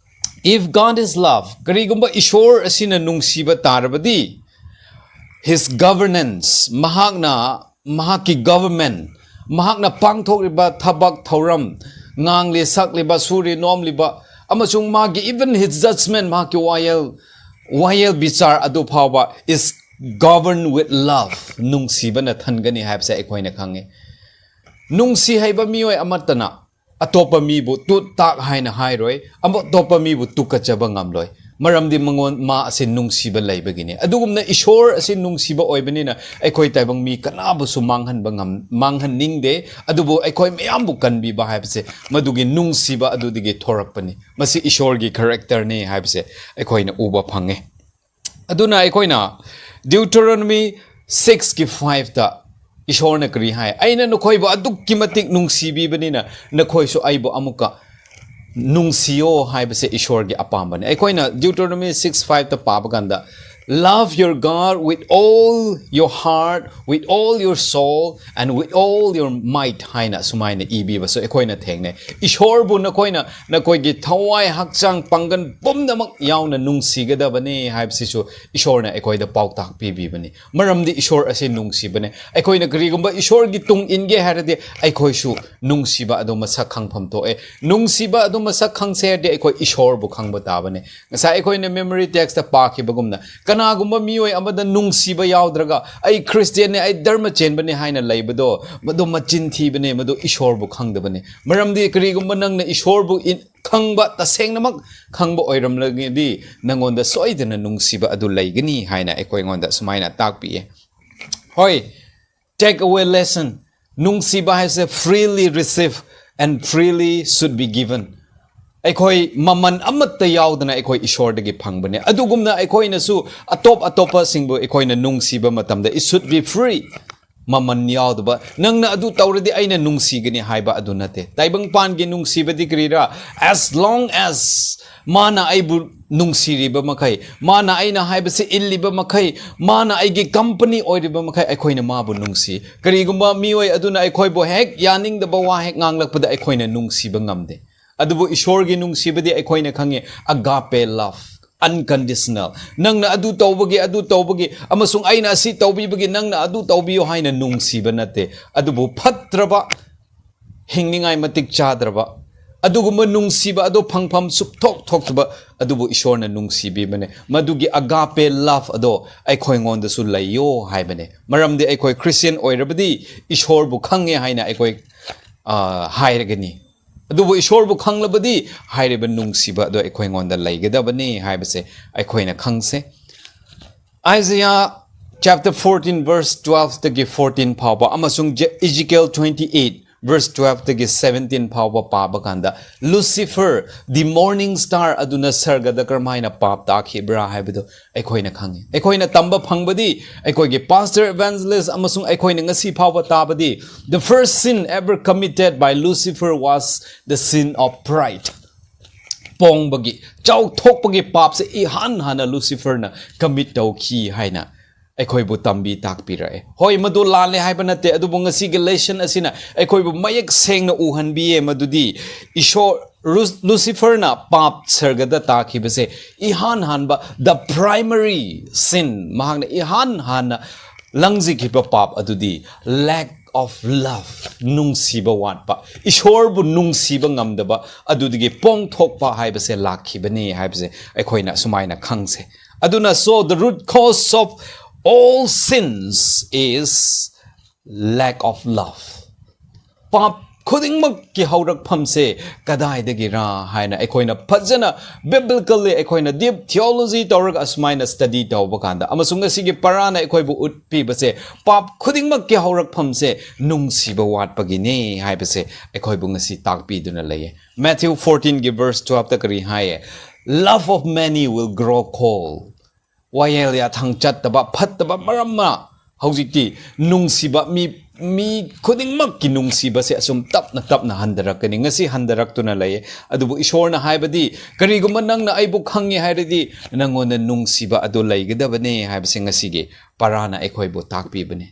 if God is love, ꯀꯔꯤꯒꯨꯝꯕ ꯏꯁꯣꯔ ꯑꯁꯤꯅ ꯅꯨꯡꯁꯤꯕ ꯇꯥꯔꯕꯗꯤ, his governance, ꯃꯍꯥꯛꯅ, ꯃꯍꯥꯛꯀꯤ government, ꯃꯍꯥꯛꯅ ꯄꯥꯡꯊꯣꯛꯂꯤꯕ ꯊꯕꯛ ꯊꯧꯔꯝ, ꯉꯥꯡꯂꯤ ꯁꯛꯂꯤꯕ, ꯁꯨꯔꯤ ꯅꯣꯝꯂꯤꯕ, ꯑꯃꯁꯨꯡ ꯃꯥꯒꯤ even his judgment, ꯃꯍꯥꯛꯀꯤ ꯋꯥꯌꯦꯜ, ꯋꯥꯌꯦꯜ ꯕꯤꯆꯥꯔ ꯑꯗꯨ ꯐꯥꯎꯕ is governed with love, ꯅꯨꯡꯁꯤꯕꯅ ꯊꯟꯒꯅꯤ ꯍꯥꯏꯕꯁꯦ ꯑꯩꯈꯣꯏꯅ ꯈꯪꯉꯤ꯫ ꯅꯨꯡꯁꯤ ꯍꯩꯕ ꯃꯤꯑꯣꯏ ꯑꯃꯠꯇꯅ ꯑꯇꯣꯞꯄ ꯃꯤꯕꯨ ꯇꯨꯠ ꯇꯥꯛ ꯍꯥꯏꯅ ꯍꯥꯏꯔꯣꯏ, ꯑꯃ ꯑꯇꯣꯞꯄ ꯃꯤꯕꯨ ꯇꯨꯀꯠꯆꯕ ꯉꯝꯂꯣꯏ, ꯃꯔꯝꯗꯤ ꯃꯉꯣꯟ, ꯃꯥ ꯑꯁꯤ ꯅꯨꯡꯁꯤꯕ ꯂꯩꯕꯒꯤꯅꯤ꯫ ꯑꯗꯨꯒꯨꯝꯅ ꯏꯁꯣꯔ ꯑꯁꯤ ꯅꯨꯡꯁꯤꯕ ꯑꯣꯏꯕꯅꯤꯅ ꯑꯩꯈꯣꯏ ꯇꯥꯏꯕꯪ ꯃꯤ ꯀꯅꯥꯕꯨꯁꯨ ꯃꯥꯡꯍꯟꯕ ꯉꯝ-, ꯃꯥꯡꯍꯟꯅꯤꯡꯗꯦ, ꯑꯗꯨꯕꯨ ꯑꯩꯈꯣꯏ ꯃꯌꯥꯝꯕꯨ ꯀꯟꯕꯤꯕ ꯍꯥꯏꯕꯁꯦ ꯃꯗꯨꯒꯤ ꯅꯨꯡꯁꯤꯕ ꯑꯗꯨꯗꯒꯤ ꯊꯣꯔꯛꯄꯅꯤ꯫ ꯃꯁꯤ ꯏꯁꯣꯔꯒꯤ characterꯅꯤ ꯍꯥꯏꯕꯁꯦ ꯑꯩꯈꯣꯏꯅ ꯎꯕ ꯐꯪꯉꯦ꯫ ꯑꯗꯨꯅ ꯑꯩꯈꯣꯏꯅ Deuteronomy sixꯀꯤ fiveꯇ ꯏꯁꯣꯔꯅ ꯀꯔꯤ ꯍꯥꯏ? "ꯑꯩꯅ ꯅꯈꯣꯏꯕꯨ ꯑꯗꯨꯛꯀꯤ ꯃꯇꯤꯛ ꯅꯨꯡꯁꯤꯕꯤꯕꯅꯤꯅ ꯅꯈꯣꯏꯁꯨ ꯑꯩꯕꯨ ꯑꯃꯨꯛꯀ ꯅꯨꯡꯁꯤꯌꯣ" ꯍꯥꯏꯕꯁꯦ ꯏꯁꯣꯔꯒꯤ ꯑꯄꯥꯝꯕꯅꯤ꯫ ꯑꯩꯈꯣꯏꯅ Deuteronomy six fiveꯇ ꯄꯥꯕ ꯀꯥꯟꯗ, "Love your God with all your heart, with all your soul, and with all your might" ꯍꯥꯏꯅ ꯑꯁꯨꯃꯥꯏꯅ ꯏꯕꯤꯕꯁꯨ ꯑꯩꯈꯣꯏꯅ ꯊꯦꯡꯅꯩ꯫ ꯏꯁꯣꯔꯕꯨ ꯅꯈꯣꯏꯅ ꯅꯈꯣꯏꯒꯤ ꯊꯋꯥꯏ, ꯍꯛꯆꯥꯡ, ꯄꯥꯡꯒꯜ ꯄꯨꯝꯅꯃꯛ ꯌꯥꯎꯅ ꯅꯨꯡꯁꯤꯒꯗꯕꯅꯤ ꯍꯥꯏꯕꯁꯤꯁꯨ ꯏꯁꯣꯔꯅ ꯑꯩꯈꯣꯏꯗ ꯄꯥꯎꯇꯥꯛ ꯄꯤꯕꯤꯕꯅꯤ꯫ ꯃꯔꯝꯗꯤ ꯏꯁꯣꯔ ꯑꯁꯤ ꯅꯨꯡꯁꯤꯕꯅꯦ꯫ ꯑꯩꯈꯣꯏꯅ ꯀꯔꯤꯒꯨꯝꯕ ꯏꯁꯣꯔꯒꯤ ꯇꯨꯡ ꯏꯟꯒꯦ ꯍꯥꯏꯔꯗꯤ ꯑꯩꯈꯣꯏꯁꯨ ꯅꯨꯡꯁꯤꯕ ꯑꯗꯨ ꯃꯁꯛ ꯈꯪꯐꯝ ꯊꯣꯛꯑꯦ꯫ ꯅꯨꯡꯁꯤꯕ ꯑꯗꯨ ꯃꯁꯛ ꯈꯪꯁꯦ ꯍꯥꯏꯔꯗꯤ ꯑꯩꯈꯣꯏ ꯏꯁꯣꯔꯕꯨ ꯈꯪꯕ ꯇꯥꯕꯅꯦ꯫ ꯉꯁꯥꯏ ꯑꯩꯈꯣꯏꯅ memory textꯇ ꯄꯥꯈꯤꯕꯒꯨꯝꯅ, ꯀꯅꯥꯒꯨꯝꯕ ꯃꯤꯑꯣꯏ ꯑꯃꯗ ꯅꯨꯡꯁꯤꯕ ꯌꯥꯎꯗ꯭ꯔꯒ, "ꯑꯩ ꯈ꯭ꯔꯤꯁꯇꯤꯌꯥꯟꯅꯦ, ꯑꯩ ꯙꯔꯃ ꯆꯦꯟꯕꯅꯦ" ꯍꯥꯏꯅ ꯂꯩꯕꯗꯣ, ꯃꯗꯨ ꯃꯆꯤꯟ ꯊꯤꯕꯅꯦ, ꯃꯗꯨ ꯏꯁꯣꯔꯕꯨ ꯈꯪꯗꯕꯅꯦ꯫ ꯃꯔꯝꯗꯤ ꯀꯔꯤꯒꯨꯝꯕ ꯅꯪꯅ ꯏꯁꯣꯔꯕꯨ ꯏꯟ-, ꯈꯪꯕ, ꯇꯁꯦꯡꯅꯃꯛ ꯈꯪꯕ ꯑꯣꯏꯔꯝꯂꯒꯗꯤ, ꯅꯪꯉꯣꯟꯗ ꯁꯣꯏꯗꯅ ꯅꯨꯡꯁꯤꯕ ꯑꯗꯨ ꯂꯩꯒꯅꯤ ꯍꯥꯏꯅ ꯑꯩꯈꯣꯏꯉꯣꯟꯗ ꯁꯨꯃꯥꯏꯅ ꯇꯥꯛꯄꯤꯌꯦ꯫ ꯍꯣꯏ, take away lesson꯫ ꯅꯨꯡꯁꯤꯕ ꯍꯥꯏꯁꯦ freely receive and freely should be given꯫ ꯑꯩꯈꯣꯏ ꯃꯃꯜ ꯑꯃꯠꯇ ꯌꯥꯎꯗꯅ ꯑꯩꯈꯣꯏ ꯏꯁꯣꯔꯗꯒꯤ ꯐꯪꯕꯅꯦ꯫ ꯑꯗꯨꯒꯨꯝꯅ ꯑꯩꯈꯣꯏꯅꯁꯨ ꯑꯇꯣꯞ ꯑꯇꯣꯞꯄꯁꯤꯡꯕꯨ ꯑꯩꯈꯣꯏꯅ ꯅꯨꯡꯁꯤꯕ ꯃꯇꯝꯗ, it should be free꯫ ꯃꯃꯜ ꯌꯥꯎꯗꯕ, "ꯅꯪꯅ ꯑꯗꯨ ꯇꯧꯔꯗꯤ ꯑꯩꯅ ꯅꯨꯡꯁꯤꯒꯅꯤ" ꯍꯥꯏꯕ ꯑꯗꯨ ꯅꯠꯇꯦ꯫ ꯇꯥꯏꯕꯪꯄꯥꯟꯒꯤ ꯅꯨꯡꯁꯤꯕꯗꯤ ꯀꯔꯤꯔꯥ? As long as ꯃꯥꯅ ꯑꯩꯕꯨ ꯅꯨꯡꯁꯤꯔꯤꯕ ꯃꯈꯩ, ꯃꯥꯅ ꯑꯩꯅ ꯍꯥꯏꯕꯁꯤ ꯏꯜꯂꯤꯕ ꯃꯈꯩ, ꯃꯥꯅ ꯑꯩꯒꯤ company ꯑꯣꯏꯔꯤꯕ ꯃꯈꯩ, ꯑꯩꯈꯣꯏꯅ ꯃꯥꯕꯨ ꯅꯨꯡꯁꯤ꯫ ꯀꯔꯤꯒꯨꯝꯕ ꯃꯤꯑꯣꯏ ꯑꯗꯨꯅ ꯑꯩꯈꯣꯏꯕꯨ ꯍꯦꯛ ꯌꯥꯅꯤꯡꯗꯕ ꯋꯥ ꯍꯦꯛ ꯉꯥꯡꯂꯛꯄꯗ ꯑꯩꯈꯣꯏꯅ ꯅꯨꯡꯁꯤꯕ ꯉꯝꯗꯦ꯫ ꯑꯗꯨꯕꯨ ꯏꯁꯣꯔꯒꯤ ꯅꯨꯡꯁꯤꯕꯗꯤ ꯑꯩꯈꯣꯏꯅ ꯈꯪꯉꯤ, agape love, unconditional꯫ "ꯅꯪꯅ ꯑꯗꯨ ꯇꯧꯕꯒꯤ, ꯑꯗꯨ ꯇꯧꯕꯒꯤ, ꯑꯃꯁꯨꯡ ꯑꯩꯅ ꯑꯁꯤ ꯇꯧꯕꯤꯕꯒꯤ ꯅꯪꯅ ꯑꯗꯨ ꯇꯧꯕꯤꯌꯨ" ꯍꯥꯏꯅ ꯅꯨꯡꯁꯤꯕ ꯅꯠꯇꯦ, ꯑꯗꯨꯕꯨ ꯐꯠꯇ꯭ꯔꯕ, ꯍꯤꯡꯅꯤꯡꯉꯥꯏ ꯃꯇꯤꯛ ꯆꯥꯗ꯭ꯔꯕ, ꯑꯗꯨꯒꯨꯝꯕ ꯅꯨꯡꯁꯤꯕ ꯑꯗꯣ ꯐꯪꯐꯝ ꯁꯨꯞꯊꯣꯛ ꯊꯣꯛꯇꯕ, ꯑꯗꯨꯕꯨ ꯏꯁꯣꯔꯅ ꯅꯨꯡꯁꯤꯕꯤꯕꯅꯦ꯫ ꯃꯗꯨꯒꯤ agape love ꯑꯗꯣ ꯑꯩꯈꯣꯏꯉꯣꯟꯗꯁꯨ ꯂꯩꯌꯣ ꯍꯥꯏꯕꯅꯦ꯫ ꯃꯔꯝꯗꯤ ꯑꯩꯈꯣꯏ ꯈ꯭ꯔꯤꯁꯇꯤꯌꯟ ꯑꯣꯏꯔꯕꯗꯤ ꯏꯁꯣꯔꯕꯨ ꯈꯪꯉꯦ ꯍꯥꯏꯅ ꯑꯩꯈꯣꯏ, ꯑ, ꯍꯥꯏꯔꯒꯅꯤ꯫ ꯑꯗꯨꯕꯨ ꯏꯁꯣꯔꯕꯨ ꯈꯪꯂꯕꯗꯤ ꯍꯥꯏꯔꯤꯕ ꯅꯨꯡꯁꯤꯕ ꯑꯗꯣ ꯑꯩꯈꯣꯏꯉꯣꯟꯗ ꯂꯩꯒꯗꯕꯅꯤ ꯍꯥꯏꯕꯁꯦ ꯑꯩꯈꯣꯏꯅ ꯈꯪꯁꯦ꯫ Isaiah chapter fourteen verse twelve ꯗꯒꯤ fourteen ꯐꯥꯎꯕ ꯑꯃꯁꯨꯡ Je-, Ezekiel twenty-eight verse twelve ꯗꯒꯤ seventeen ꯐꯥꯎꯕ ꯄꯥꯕ ꯀꯥꯟꯗ, Lucifer, the morning star ꯑꯗꯨꯅ ꯁꯔꯒꯗ ꯀꯔꯝꯍꯥꯏꯅ ꯄꯥꯞ ꯇꯥꯈꯤꯕ꯭ꯔꯥ ꯍꯥꯏꯕꯗꯨ ꯑꯩꯈꯣꯏꯅ ꯈꯪꯉꯤ꯫ ꯑꯩꯈꯣꯏꯅ ꯇꯝꯕ ꯐꯪꯕꯗꯤ, ꯑꯩꯈꯣꯏꯒꯤ pastor, evangelist ꯑꯃꯁꯨꯡ ꯑꯩꯈꯣꯏꯅ ꯉꯁꯤ ꯐꯥꯎꯕ ꯇꯥꯕꯗꯤ, the first sin ever committed by Lucifer was the sin of pride꯫ ꯄꯣꯡꯕꯒꯤ, ꯆꯥꯎꯊꯣꯛꯄꯒꯤ ꯄꯥꯞꯁꯦ ꯏꯍꯥꯟ ꯍꯥꯟꯅ ꯂꯨꯁꯤꯐꯔꯅ commit ꯇꯧꯈꯤ ꯍꯥꯏꯅ ꯑꯩꯈꯣꯏꯕꯨ ꯇꯝꯕꯤ ꯇꯥꯛꯄꯤꯔꯛꯑꯦ꯫ ꯍꯣꯏ, ꯃꯗꯨ ꯂꯥꯜꯂꯦ ꯍꯥꯏꯕ ꯅꯠꯇꯦ, ꯑꯗꯨꯕꯨ ꯉꯁꯤꯒꯤ lesson ꯑꯁꯤꯅ ꯑꯩꯈꯣꯏꯕꯨ ꯃꯌꯦꯛ ꯁꯦꯡꯅ ꯎꯍꯟꯕꯤꯌꯦ ꯃꯗꯨꯗꯤ ꯏꯁꯣꯔ, ꯔꯨꯁ-, ꯂꯨꯁꯤꯐꯔꯅ ꯄꯥꯞ ꯁꯔꯒꯗ ꯇꯥꯈꯤꯕꯁꯦ ꯏꯍꯥꯟ ꯍꯥꯟꯕ, the primary sin, ꯃꯍꯥꯛꯅ ꯏꯍꯥꯟ ꯍꯥꯟꯅ ꯂꯪꯖꯈꯤꯕ ꯄꯥꯞ ꯑꯗꯨꯗꯤ lack of love, ꯅꯨꯡꯁꯤꯕ ꯋꯥꯠꯄ, ꯏꯁꯣꯔꯕꯨ ꯅꯨꯡꯁꯤꯕ ꯉꯝꯗꯕ, ꯑꯗꯨꯗꯒꯤ ꯄꯣꯡꯊꯣꯛꯄ ꯍꯥꯏꯕꯁꯦ ꯂꯥꯛꯈꯤꯕꯅꯤ ꯍꯥꯏꯕꯁꯦ ꯑꯩꯈꯣꯏꯅ ꯑꯁꯨꯃꯥꯏꯅ ꯈꯪꯁꯦ꯫ ꯑꯗꯨꯅ, so the root cause of all sins is lack of love. ꯄꯥꯞ ꯈꯨꯗꯤꯡꯃꯛꯀꯤ ꯍꯧꯔꯛꯐꯝꯁꯦ ꯀꯗꯥꯏꯗꯒꯤꯔꯥ ꯍꯥꯏꯅ ꯑꯩꯈꯣꯏꯅ ꯐꯖꯅ biblically ꯑꯩꯈꯣꯏꯅ deep theology ꯇꯧꯔꯒ ꯑꯁꯨꯃꯥꯏꯅ study ꯇꯧꯕ ꯀꯥꯟꯗ, ꯑꯃꯁꯨꯡ ꯉꯁꯤꯒꯤ ꯄꯔꯥꯅ ꯑꯩꯈꯣꯏꯕꯨ ꯎꯠꯄꯤꯕꯁꯦ, ꯄꯥꯞ ꯈꯨꯗꯤꯡꯃꯛꯀꯤ ꯍꯧꯔꯛꯐꯝꯁꯦ ꯅꯨꯡꯁꯤꯕ ꯋꯥꯠꯄꯒꯤꯅꯦ ꯍꯥꯏꯕꯁꯦ ꯑꯩꯈꯣꯏꯕꯨ ꯉꯁꯤ ꯇꯥꯛꯄꯤꯗꯨꯅ ꯂꯩꯌꯦ꯫ Matthew fourteen ꯒꯤ verse twelve ꯇ ꯀꯔꯤ ꯍꯥꯏꯌꯦ? "Love of many will grow cold." ꯋꯥꯌꯦꯜ ꯌꯥꯊꯪ ꯆꯠꯇꯕ, ꯐꯠꯇꯕ ꯃꯔꯝꯅ ꯍꯧꯖꯤꯛꯇꯤ ꯅꯨꯡꯁꯤꯕ, ꯃꯤ, ꯃꯤ ꯈꯨꯗꯤꯡꯃꯛꯀꯤ ꯅꯨꯡꯁꯤꯕꯁꯦ ꯑꯁꯨꯝ ꯇꯞꯅ ꯇꯞꯅ ꯍꯟꯊꯔꯛꯀꯅꯤ꯫ ꯉꯁꯤ ꯍꯟꯊꯔꯛꯇꯨꯅ ꯂꯩꯌꯦ, ꯑꯗꯨꯕꯨ ꯏꯁꯣꯔꯅ ꯍꯥꯏꯕꯗꯤ, "ꯀꯔꯤꯒꯨꯝꯕ ꯅꯪꯅ ꯑꯩꯕꯨ ꯈꯪꯉꯦ ꯍꯥꯏꯔꯗꯤ, ꯅꯪꯉꯣꯟꯗ ꯅꯨꯡꯁꯤꯕ ꯑꯗꯨ ꯂꯩꯒꯗꯕꯅꯦ" ꯍꯥꯏꯕꯁꯦ ꯉꯁꯤꯒꯤ ꯄꯔꯥꯅ ꯑꯩꯈꯣꯏꯕꯨ ꯇꯥꯛꯄꯤꯕꯅꯦ꯫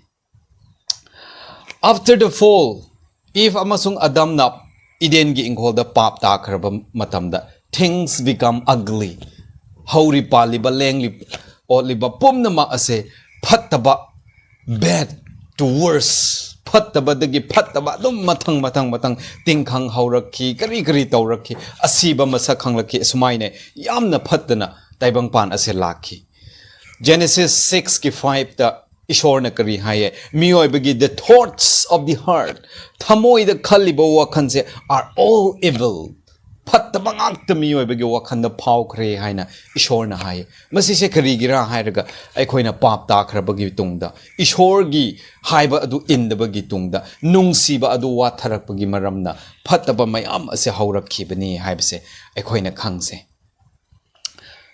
After the fall, Eve ꯑꯃꯁꯨꯡ ꯑꯗꯝꯅ ꯏꯗꯦꯟꯒꯤ ꯏꯪꯈꯣꯜꯗ ꯄꯥꯞ ꯇꯥꯈ꯭ꯔꯕ ꯃꯇꯝꯗ, things become ugly. ꯍꯧꯔꯤ ꯄꯥꯜꯂꯤꯕ, ꯂꯦꯡꯂꯤ ꯑꯣꯠꯂꯤꯕ ꯄꯨꯝꯅꯃꯛ ꯑꯁꯦ ꯐꯠꯇꯕ, bad to worse, ꯐꯠꯇꯕꯗꯒꯤ ꯐꯠꯇꯕ ꯑꯗꯨꯝ ꯃꯊꯪ, ꯃꯊꯪ, ꯃꯊꯪ, ꯇꯤꯡꯈꯪ ꯍꯧꯔꯛꯈꯤ, ꯀꯔꯤ ꯀꯔꯤ ꯇꯧꯔꯛꯈꯤ, ꯑꯁꯤꯕ ꯃꯁꯛ ꯈꯪꯂꯛꯈꯤ, ꯑꯁꯨꯃꯥꯏꯅ ꯌꯥꯝꯅ ꯐꯠꯇꯅ ꯇꯥꯏꯕꯪꯄꯥꯟ ꯑꯁꯦ ꯂꯥꯛꯈꯤ꯫ Genesis six ꯀꯤ five ꯇ ꯏꯁꯣꯔꯅ ꯀꯔꯤ ꯍꯥꯏꯌꯦ? ꯃꯤꯑꯣꯏꯕꯒꯤ, "The thoughts of the heart", ꯊꯃꯣꯏꯗ ꯈꯜꯂꯤꯕ ꯋꯥꯈꯜꯁꯦ, "are all evil", ꯐꯠꯇꯕ ꯉꯥꯛꯇ ꯃꯤꯑꯣꯏꯕꯒꯤ ꯋꯥꯈꯜꯗ ꯐꯥꯎꯈ꯭ꯔꯦ ꯍꯥꯏꯅ ꯏꯁꯣꯔꯅ ꯍꯥꯏꯌꯦ꯫ ꯃꯁꯤꯁꯦ ꯀꯔꯤꯒꯤꯔꯥ ꯍꯥꯏꯔꯒ, ꯑꯩꯈꯣꯏꯅ ꯄꯥꯞ ꯇꯥꯈ꯭ꯔꯕꯒꯤ ꯇꯨꯡꯗ, ꯏꯁꯣꯔꯒꯤ ꯍꯥꯏꯕ ꯑꯗꯨ ꯏꯟꯗꯕꯒꯤ ꯇꯨꯡꯗ, ꯅꯨꯡꯁꯤꯕ ꯑꯗꯨ ꯋꯥꯊꯔꯛꯄꯒꯤ ꯃꯔꯝꯅ ꯐꯠꯇꯕ ꯃꯌꯥꯝ ꯑꯁꯦ ꯍꯧꯔꯛꯈꯤꯕꯅꯤ ꯍꯥꯏꯕꯁꯦ ꯑꯩꯈꯣꯏꯅ ꯈꯪꯁꯦ꯫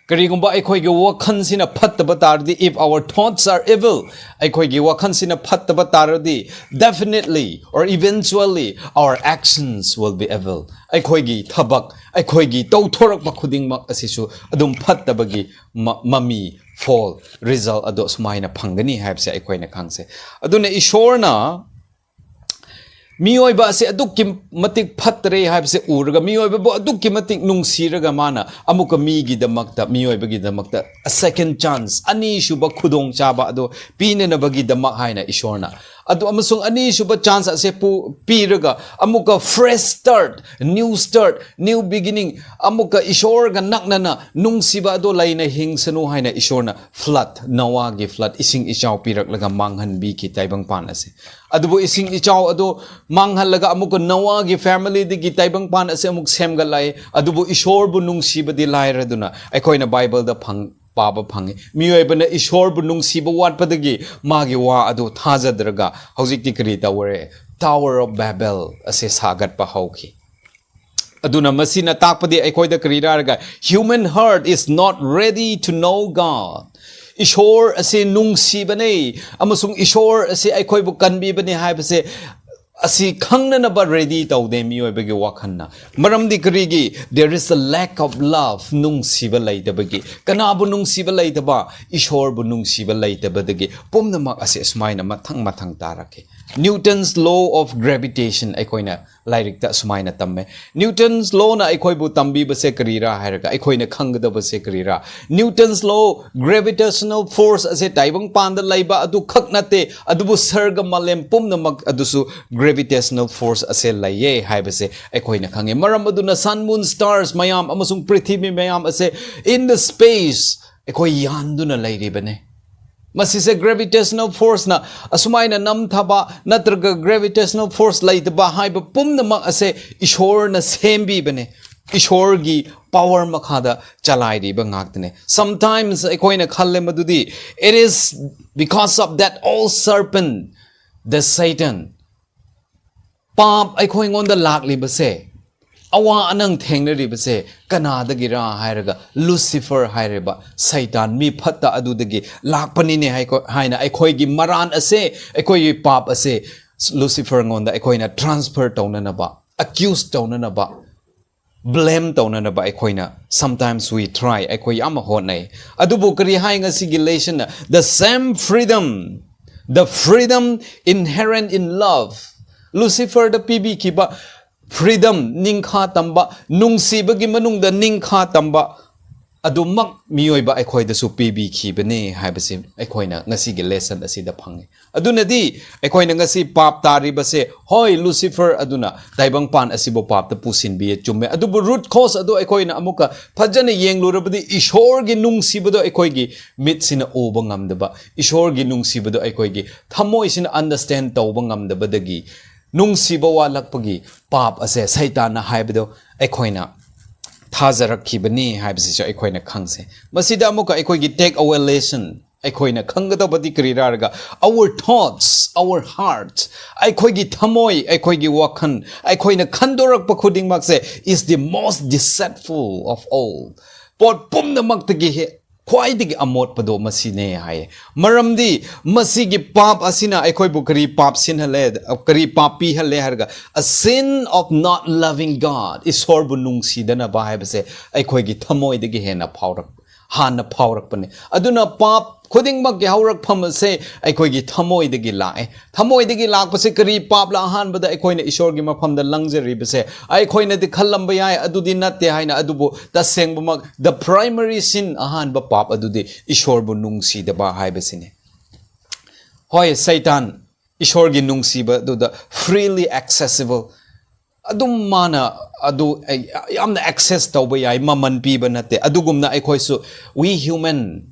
ꯀꯔꯤꯒꯨꯝꯕ ꯑꯩꯈꯣꯏꯒꯤ ꯋꯥꯈꯜꯁꯤꯅ ꯐꯠꯇꯕ ꯇꯥꯔꯗꯤ, if our thoughts are evil, ꯑꯩꯈꯣꯏꯒꯤ ꯋꯥꯈꯜꯁꯤꯅ ꯐꯠꯇꯕ ꯇꯥꯔꯗꯤ, definitely or eventually our actions will be evil. ꯑꯩꯈꯣꯏꯒꯤ ꯊꯕꯛ, ꯑꯩꯈꯣꯏꯒꯤ ꯇꯧꯊꯣꯔꯛꯄ ꯈꯨꯗꯤꯡꯃꯛ ꯑꯁꯤꯁꯨ ꯑꯗꯨꯝ ꯐꯠꯇꯕꯒꯤ ꯃ-, ꯃꯃꯤ, fall, result ꯑꯗꯣ ꯁꯨꯃꯥꯏꯅ ꯐꯪꯒꯅꯤ ꯍꯥꯏꯕꯁꯦ ꯑꯩꯈꯣꯏꯅ ꯈꯪꯁꯦ꯫ ꯑꯗꯨꯅ ꯏꯁꯣꯔꯅ ꯃꯤꯑꯣꯏꯕ ꯑꯁꯤ ꯑꯗꯨꯛꯀꯤ ꯃꯇꯤꯛ ꯐꯠꯇ꯭ꯔꯦ ꯍꯥꯏꯕꯁꯦ ꯎꯔꯒ, ꯃꯤꯑꯣꯏꯕꯕꯨ ꯑꯗꯨꯛꯀꯤ ꯃꯇꯤꯛ ꯅꯨꯡꯁꯤꯔꯒ, ꯃꯥꯅ ꯑꯃꯨꯛꯀ ꯃꯤꯒꯤꯗꯃꯛꯇ, ꯃꯤꯑꯣꯏꯕꯒꯤꯗꯃꯛꯇ a second chance, ꯑꯅꯤꯁꯨꯕ ꯈꯨꯗꯣꯡꯆꯥꯕ ꯑꯗꯨ ꯄꯤꯅꯅꯕꯒꯤꯗꯃꯛ ꯍꯥꯏꯅ ꯏꯁꯣꯔꯅ ꯑꯗꯨ ꯑꯃꯁꯨꯡ ꯑꯅꯤꯁꯨꯕ chance ꯑꯁꯦ ꯄꯨ-, ꯄꯤꯔꯒ ꯑꯃꯨꯛꯀ fresh start, new start, new beginning, ꯑꯃꯨꯛꯀ ꯏꯁꯣꯔꯒ ꯅꯛꯅꯅ ꯅꯨꯡꯁꯤꯕ ꯑꯗꯣ ꯂꯩꯅ ꯍꯤꯡꯁꯅꯨ ꯍꯥꯏꯅ ꯏꯁꯣꯔꯅ flood, ꯅꯣꯋꯥꯒꯤ flood, ꯏꯁꯤꯡ ꯏꯆꯥꯎ ꯄꯤꯔꯛꯂꯒ ꯃꯥꯡꯍꯟꯕꯤꯈꯤ ꯇꯥꯏꯕꯪꯄꯥꯟ ꯑꯁꯦ꯫ ꯑꯗꯨꯕꯨ ꯏꯁꯤꯡ ꯏꯆꯥꯎ ꯑꯗꯨ ꯃꯥꯡꯍꯜꯂꯒ ꯑꯃꯨꯛꯀ ꯅꯣꯋꯥꯒꯤ familyꯗꯒꯤ ꯇꯥꯏꯕꯪꯄꯥꯟ ꯑꯁꯦ ꯑꯃꯨꯛ ꯁꯦꯝꯒꯠꯂꯛꯏ꯫ ꯑꯗꯨꯕꯨ ꯏꯁꯣꯔꯕꯨ ꯅꯨꯡꯁꯤꯕꯗꯤ ꯂꯥꯏꯔꯗꯨꯅ ꯑꯩꯈꯣꯏꯅ ꯕꯥꯏꯕꯜꯗ ꯐꯪ-, ꯄꯥꯕ ꯐꯪꯉꯤ꯫ ꯃꯤꯑꯣꯏꯕꯅ ꯏꯁꯣꯔꯕꯨ ꯅꯨꯡꯁꯤꯕ ꯋꯥꯠꯄꯗꯒꯤ ꯃꯥꯒꯤ ꯋꯥ ꯑꯗꯨ ꯊꯥꯖꯗ꯭ꯔꯒ ꯍꯧꯖꯤꯛꯇꯤ ꯀꯔꯤ ꯇꯧꯔꯦ? Tower of Babel ꯑꯁꯦ ꯁꯥꯒꯠꯄ ꯍꯧꯈꯤ꯫ ꯑꯗꯨꯅ ꯃꯁꯤꯅ ꯇꯥꯛꯄꯗꯤ ꯑꯩꯈꯣꯏꯗ ꯀꯔꯤꯔꯥ ꯍꯥꯏꯔꯒ, human heart is not ready to know God. ꯏꯁꯣꯔ ꯑꯁꯤ ꯅꯨꯡꯁꯤꯕꯅꯦ ꯑꯃꯁꯨꯡ ꯏꯁꯣꯔ ꯑꯁꯤ ꯑꯩꯈꯣꯏꯕꯨ ꯀꯟꯕꯤꯕꯅꯦ ꯍꯥꯏꯕꯁꯦ, ꯑꯁꯤ ꯈꯪꯅꯅꯕ ready ꯇꯧꯗꯦ ꯃꯤꯑꯣꯏꯕꯒꯤ ꯋꯥꯈꯜꯅ꯫ ꯃꯔꯝꯗꯤ ꯀꯔꯤꯒꯤ? There is a lack of love, ꯅꯨꯡꯁꯤꯕ ꯂꯩꯇꯕꯒꯤ꯫ ꯀꯅꯥꯕꯨ ꯅꯨꯡꯁꯤꯕ ꯂꯩꯇꯕ? ꯏꯁꯣꯔꯕꯨ ꯅꯨꯡꯁꯤꯕ ꯂꯩꯇꯕꯗꯒꯤ ꯄꯨꯝꯅꯃꯛ ꯑꯁꯤ ꯑꯁꯨꯃꯥꯏꯅ ꯃꯊꯪ ꯃꯊꯪ ꯇꯥꯔꯛꯈꯤ꯫ Newton's law of gravitation ꯑꯩꯈꯣꯏꯅ ꯂꯥꯏꯔꯤꯛꯇ ꯑꯁꯨꯃꯥꯏꯅ ꯇꯝꯃꯦ꯫ Newton's lawꯅ ꯑꯩꯈꯣꯏꯕꯨ ꯇꯝꯕꯤꯕꯁꯦ ꯀꯔꯤꯔꯥ ꯍꯥꯏꯔꯒ, ꯑꯩꯈꯣꯏꯅ ꯈꯪꯒꯗꯕꯁꯦ ꯀꯔꯤꯔꯥ? Newton's law, gravitational force ꯑꯁꯦ ꯇꯥꯏꯕꯪꯄꯥꯟꯗ ꯂꯩꯕ ꯑꯗꯨ ꯈꯛ ꯅꯠꯇꯦ, ꯑꯗꯨꯕꯨ ꯁꯔꯒ ꯃꯥꯂꯦꯝ ꯄꯨꯝꯅꯃꯛ ꯑꯗꯨꯁꯨ gravitational force ꯑꯁꯦ ꯂꯩꯌꯦ ꯍꯥꯏꯕꯁꯦ ꯑꯩꯈꯣꯏꯅ ꯈꯪꯉꯦ꯫ ꯃꯔꯝ ꯑꯗꯨꯅ sun, moon, stars ꯃꯌꯥꯝ ꯑꯃꯁꯨꯡ ꯄ꯭ꯔꯤꯊꯤꯕꯤ ꯃꯌꯥꯝ ꯑꯁꯦ in the space ꯑꯩꯈꯣꯏ ꯌꯥꯟꯗꯨꯅ ꯂꯩꯔꯤꯕꯅꯦ꯫ ꯃꯁꯤꯁꯦ gravitational forceꯅ ꯑꯁꯨꯃꯥꯏꯅ ꯅꯝꯊꯕ ꯅꯠꯇ꯭ꯔꯒ gravitational force ꯂꯩꯇꯕ ꯍꯥꯏꯕ ꯄꯨꯝꯅꯃꯛ ꯑꯁꯦ ꯏꯁꯣꯔꯅ ꯁꯦꯝꯕꯤꯕꯅꯦ꯫ ꯏꯁꯣꯔꯒꯤ power ꯃꯈꯥꯗ ꯆꯂꯥꯏꯔꯤꯕ ꯉꯥꯛꯇꯅꯦ꯫ Sometimes ꯑꯩꯈꯣꯏꯅ ꯈꯜꯂꯦ ꯃꯗꯨꯗꯤ, it is because of that old serpent, the Satan꯫ ꯄꯥꯞ ꯑꯩꯈꯣꯏꯉꯣꯟꯗ ꯂꯥꯛꯂꯤꯕꯁꯦ, ꯑꯋꯥ ꯑꯅꯪ ꯊꯦꯡꯅꯔꯤꯕꯁꯦ ꯀꯅꯥꯗꯒꯤꯔꯥ ꯍꯥꯏꯔꯒ, ꯂꯨꯁꯤꯐꯔ ꯍꯥꯏꯔꯤꯕ ꯁꯩꯇꯥꯟ ꯃꯤ ꯐꯠꯇ ꯑꯗꯨꯗꯒꯤ ꯂꯥꯛꯄꯅꯤꯅꯦ ꯍꯥꯏꯀꯣ-, ꯍꯥꯏꯅ ꯑꯩꯈꯣꯏꯒꯤ ꯃꯔꯥꯟ ꯑꯁꯦ, ꯑꯩꯈꯣꯏꯒꯤ ꯄꯥꯞ ꯑꯁꯦ ꯂꯨꯁꯤꯐꯔꯉꯣꯟꯗ ꯑꯩꯈꯣꯏꯅ transfer ꯇꯧꯅꯅꯕ, accuse ꯇꯧꯅꯅꯕ, blame ꯇꯧꯅꯅꯕ ꯑꯩꯈꯣꯏꯅ sometimes we try, ꯑꯩꯈꯣꯏ ꯌꯥꯝꯅ ꯍꯣꯠꯅꯩ꯫ ꯑꯗꯨꯕꯨ ꯀꯔꯤ ꯍꯥꯏ ꯉꯁꯤꯒꯤ lessonꯅ? The same freedom, the freedom inherent in love, ꯂꯨꯁꯤꯐꯔꯗ ꯄꯤꯕꯤꯈꯤꯕ freedom, ꯅꯤꯡꯈꯥ ꯇꯝꯕ, ꯅꯨꯡꯁꯤꯕꯒꯤ ꯃꯅꯨꯡꯗ ꯅꯤꯡꯈꯥ ꯇꯝꯕ, ꯑꯗꯨꯃꯛ ꯃꯤꯑꯣꯏꯕ ꯑꯩꯈꯣꯏꯗꯁꯨ ꯄꯤꯕꯤꯈꯤꯕꯅꯦ ꯍꯥꯏꯕꯁꯤ ꯑꯩꯈꯣꯏꯅ ꯉꯁꯤꯒꯤ lesson ꯑꯁꯤꯗ ꯐꯪꯉꯤ꯫ ꯑꯗꯨꯅꯗꯤ ꯑꯩꯈꯣꯏꯅ ꯉꯁꯤ ꯄꯥꯞ ꯇꯥꯔꯤꯕꯁꯦ, ꯍꯣꯏ, Lucifer ꯑꯗꯨꯅ ꯇꯥꯏꯕꯪꯄꯥꯟ ꯑꯁꯤꯕꯨ ꯄꯥꯞꯇ ꯄꯨꯁꯤꯟꯕꯤꯌꯦ, ꯆꯨꯝꯃꯦ꯫ ꯑꯗꯨꯕꯨ root cause ꯑꯗꯨ ꯑꯩꯈꯣꯏꯅ ꯑꯃꯨꯛꯀ ꯐꯖꯅ ꯌꯦꯡꯂꯨꯔꯕꯗꯤ ꯏꯁꯣꯔꯒꯤ ꯅꯨꯡꯁꯤꯕꯗꯣ ꯑꯩꯈꯣꯏꯒꯤ ꯃꯤꯠꯁꯤꯅ ꯎꯕ ꯉꯝꯗꯕ, ꯏꯁꯣꯔꯒꯤ ꯅꯨꯡꯁꯤꯕꯗꯣ ꯑꯩꯈꯣꯏꯒꯤ ꯊꯃꯣꯏꯁꯤꯅ understand ꯇꯧꯕ ꯉꯝꯗꯕꯗꯒꯤ ꯅꯨꯡꯁꯤꯕ ꯋꯥꯠꯂꯛꯄꯒꯤ ꯄꯥꯞ ꯑꯁꯦ ꯁꯩꯇꯥꯟꯅ ꯍꯥꯏꯕꯗꯣ ꯑꯩꯈꯣꯏꯅ ꯊꯥꯖꯔꯛꯈꯤꯕꯅꯤ ꯍꯥꯏꯕꯁꯤꯁꯨ ꯑꯩꯈꯣꯏꯅ ꯈꯪꯁꯦ꯫ ꯃꯁꯤꯗ ꯑꯃꯨꯛꯀ ꯑꯩꯈꯣꯏꯒꯤ take away lesson ꯑꯩꯈꯣꯏꯅ ꯈꯪꯒꯗꯕꯗꯤ ꯀꯔꯤꯔꯥ ꯍꯥꯏꯔꯒ, our thoughts, our heart, ꯑꯩꯈꯣꯏꯒꯤ ꯊꯃꯣꯏ, ꯑꯩꯈꯣꯏꯒꯤ ꯋꯥꯈꯜ, ꯑꯩꯈꯣꯏꯅ ꯈꯟꯗꯣꯔꯛꯄ ꯈꯨꯗꯤꯡꯃꯛꯁꯦ is the most deceitful of all. ꯄꯣꯠ ꯄꯨꯝꯅꯃꯛꯇꯒꯤ ꯍꯦ-, ꯈ꯭ꯋꯥꯏꯗꯒꯤ ꯑꯃꯣꯠꯄꯗꯣ ꯃꯁꯤꯅꯦ ꯍꯥꯏꯌꯦ꯫ ꯃꯔꯝꯗꯤ ꯃꯁꯤꯒꯤ ꯄꯥꯞ ꯑꯁꯤꯅ ꯑꯩꯈꯣꯏꯕꯨ ꯀꯔꯤ ꯄꯥꯞ ꯁꯤꯟꯍꯜꯂꯦ, ꯀꯔꯤ ꯄꯥꯞ ꯄꯤꯍꯜꯂꯦ ꯍꯥꯏꯔꯒ, a sin of not loving God, ꯏꯁꯣꯔꯕꯨ ꯅꯨꯡꯁꯤꯗꯅꯕ ꯍꯥꯏꯕꯁꯦ ꯑꯩꯈꯣꯏꯒꯤ ꯊꯃꯣꯏꯗꯒꯤ ꯍꯦꯟꯅ ꯐꯥꯎꯔꯛ-, ꯍꯥꯟꯅ ꯐꯥꯎꯔꯛꯄꯅꯦ꯫ ꯑꯗꯨꯅ ꯄꯥꯞ ꯈꯨꯗꯤꯡꯃꯛꯀꯤ ꯍꯧꯔꯛꯐꯝ ꯑꯁꯦ ꯑꯩꯈꯣꯏꯒꯤ ꯊꯃꯣꯏꯗꯒꯤ ꯂꯥꯛꯑꯦ꯫ ꯊꯃꯣꯏꯗꯒꯤ ꯂꯥꯛꯄꯁꯦ ꯀꯔꯤ ꯄꯥꯞꯂ? ꯑꯍꯥꯟꯕꯗ ꯑꯩꯈꯣꯏꯅ ꯏꯁꯣꯔꯒꯤ ꯃꯐꯝꯗ ꯂꯪꯖꯔꯤꯕꯁꯦ ꯑꯩꯈꯣꯏꯅꯗꯤ ꯈꯜꯂꯝꯕ ꯌꯥꯏ, ꯑꯗꯨꯗꯤ ꯅꯠꯇꯦ ꯍꯥꯏꯅ, ꯑꯗꯨꯕꯨ ꯇꯁꯦꯡꯕꯃꯛ the primary sin, ꯑꯍꯥꯟꯕ ꯄꯥꯞ ꯑꯗꯨꯗꯤ ꯏꯁꯣꯔꯕꯨ ꯅꯨꯡꯁꯤꯗꯕ ꯍꯥꯏꯕꯁꯤꯅꯦ꯫ ꯍꯣꯏ, ꯁꯩꯇꯥꯟ ꯏꯁꯣꯔꯒꯤ ꯅꯨꯡꯁꯤꯕꯗꯨꯗ freely accessible, ꯑꯗꯨꯝ ꯃꯥꯅ ꯑꯗꯨ, ꯑꯩ, ꯌꯥꯝꯅ access ꯇꯧꯕ ꯌꯥꯏ, ꯃꯃꯜ ꯄꯤꯕ ꯅꯠꯇꯦ꯫ ꯑꯗꯨꯒꯨꯝꯅ ꯑꯩꯈꯣꯏꯁꯨ, we human,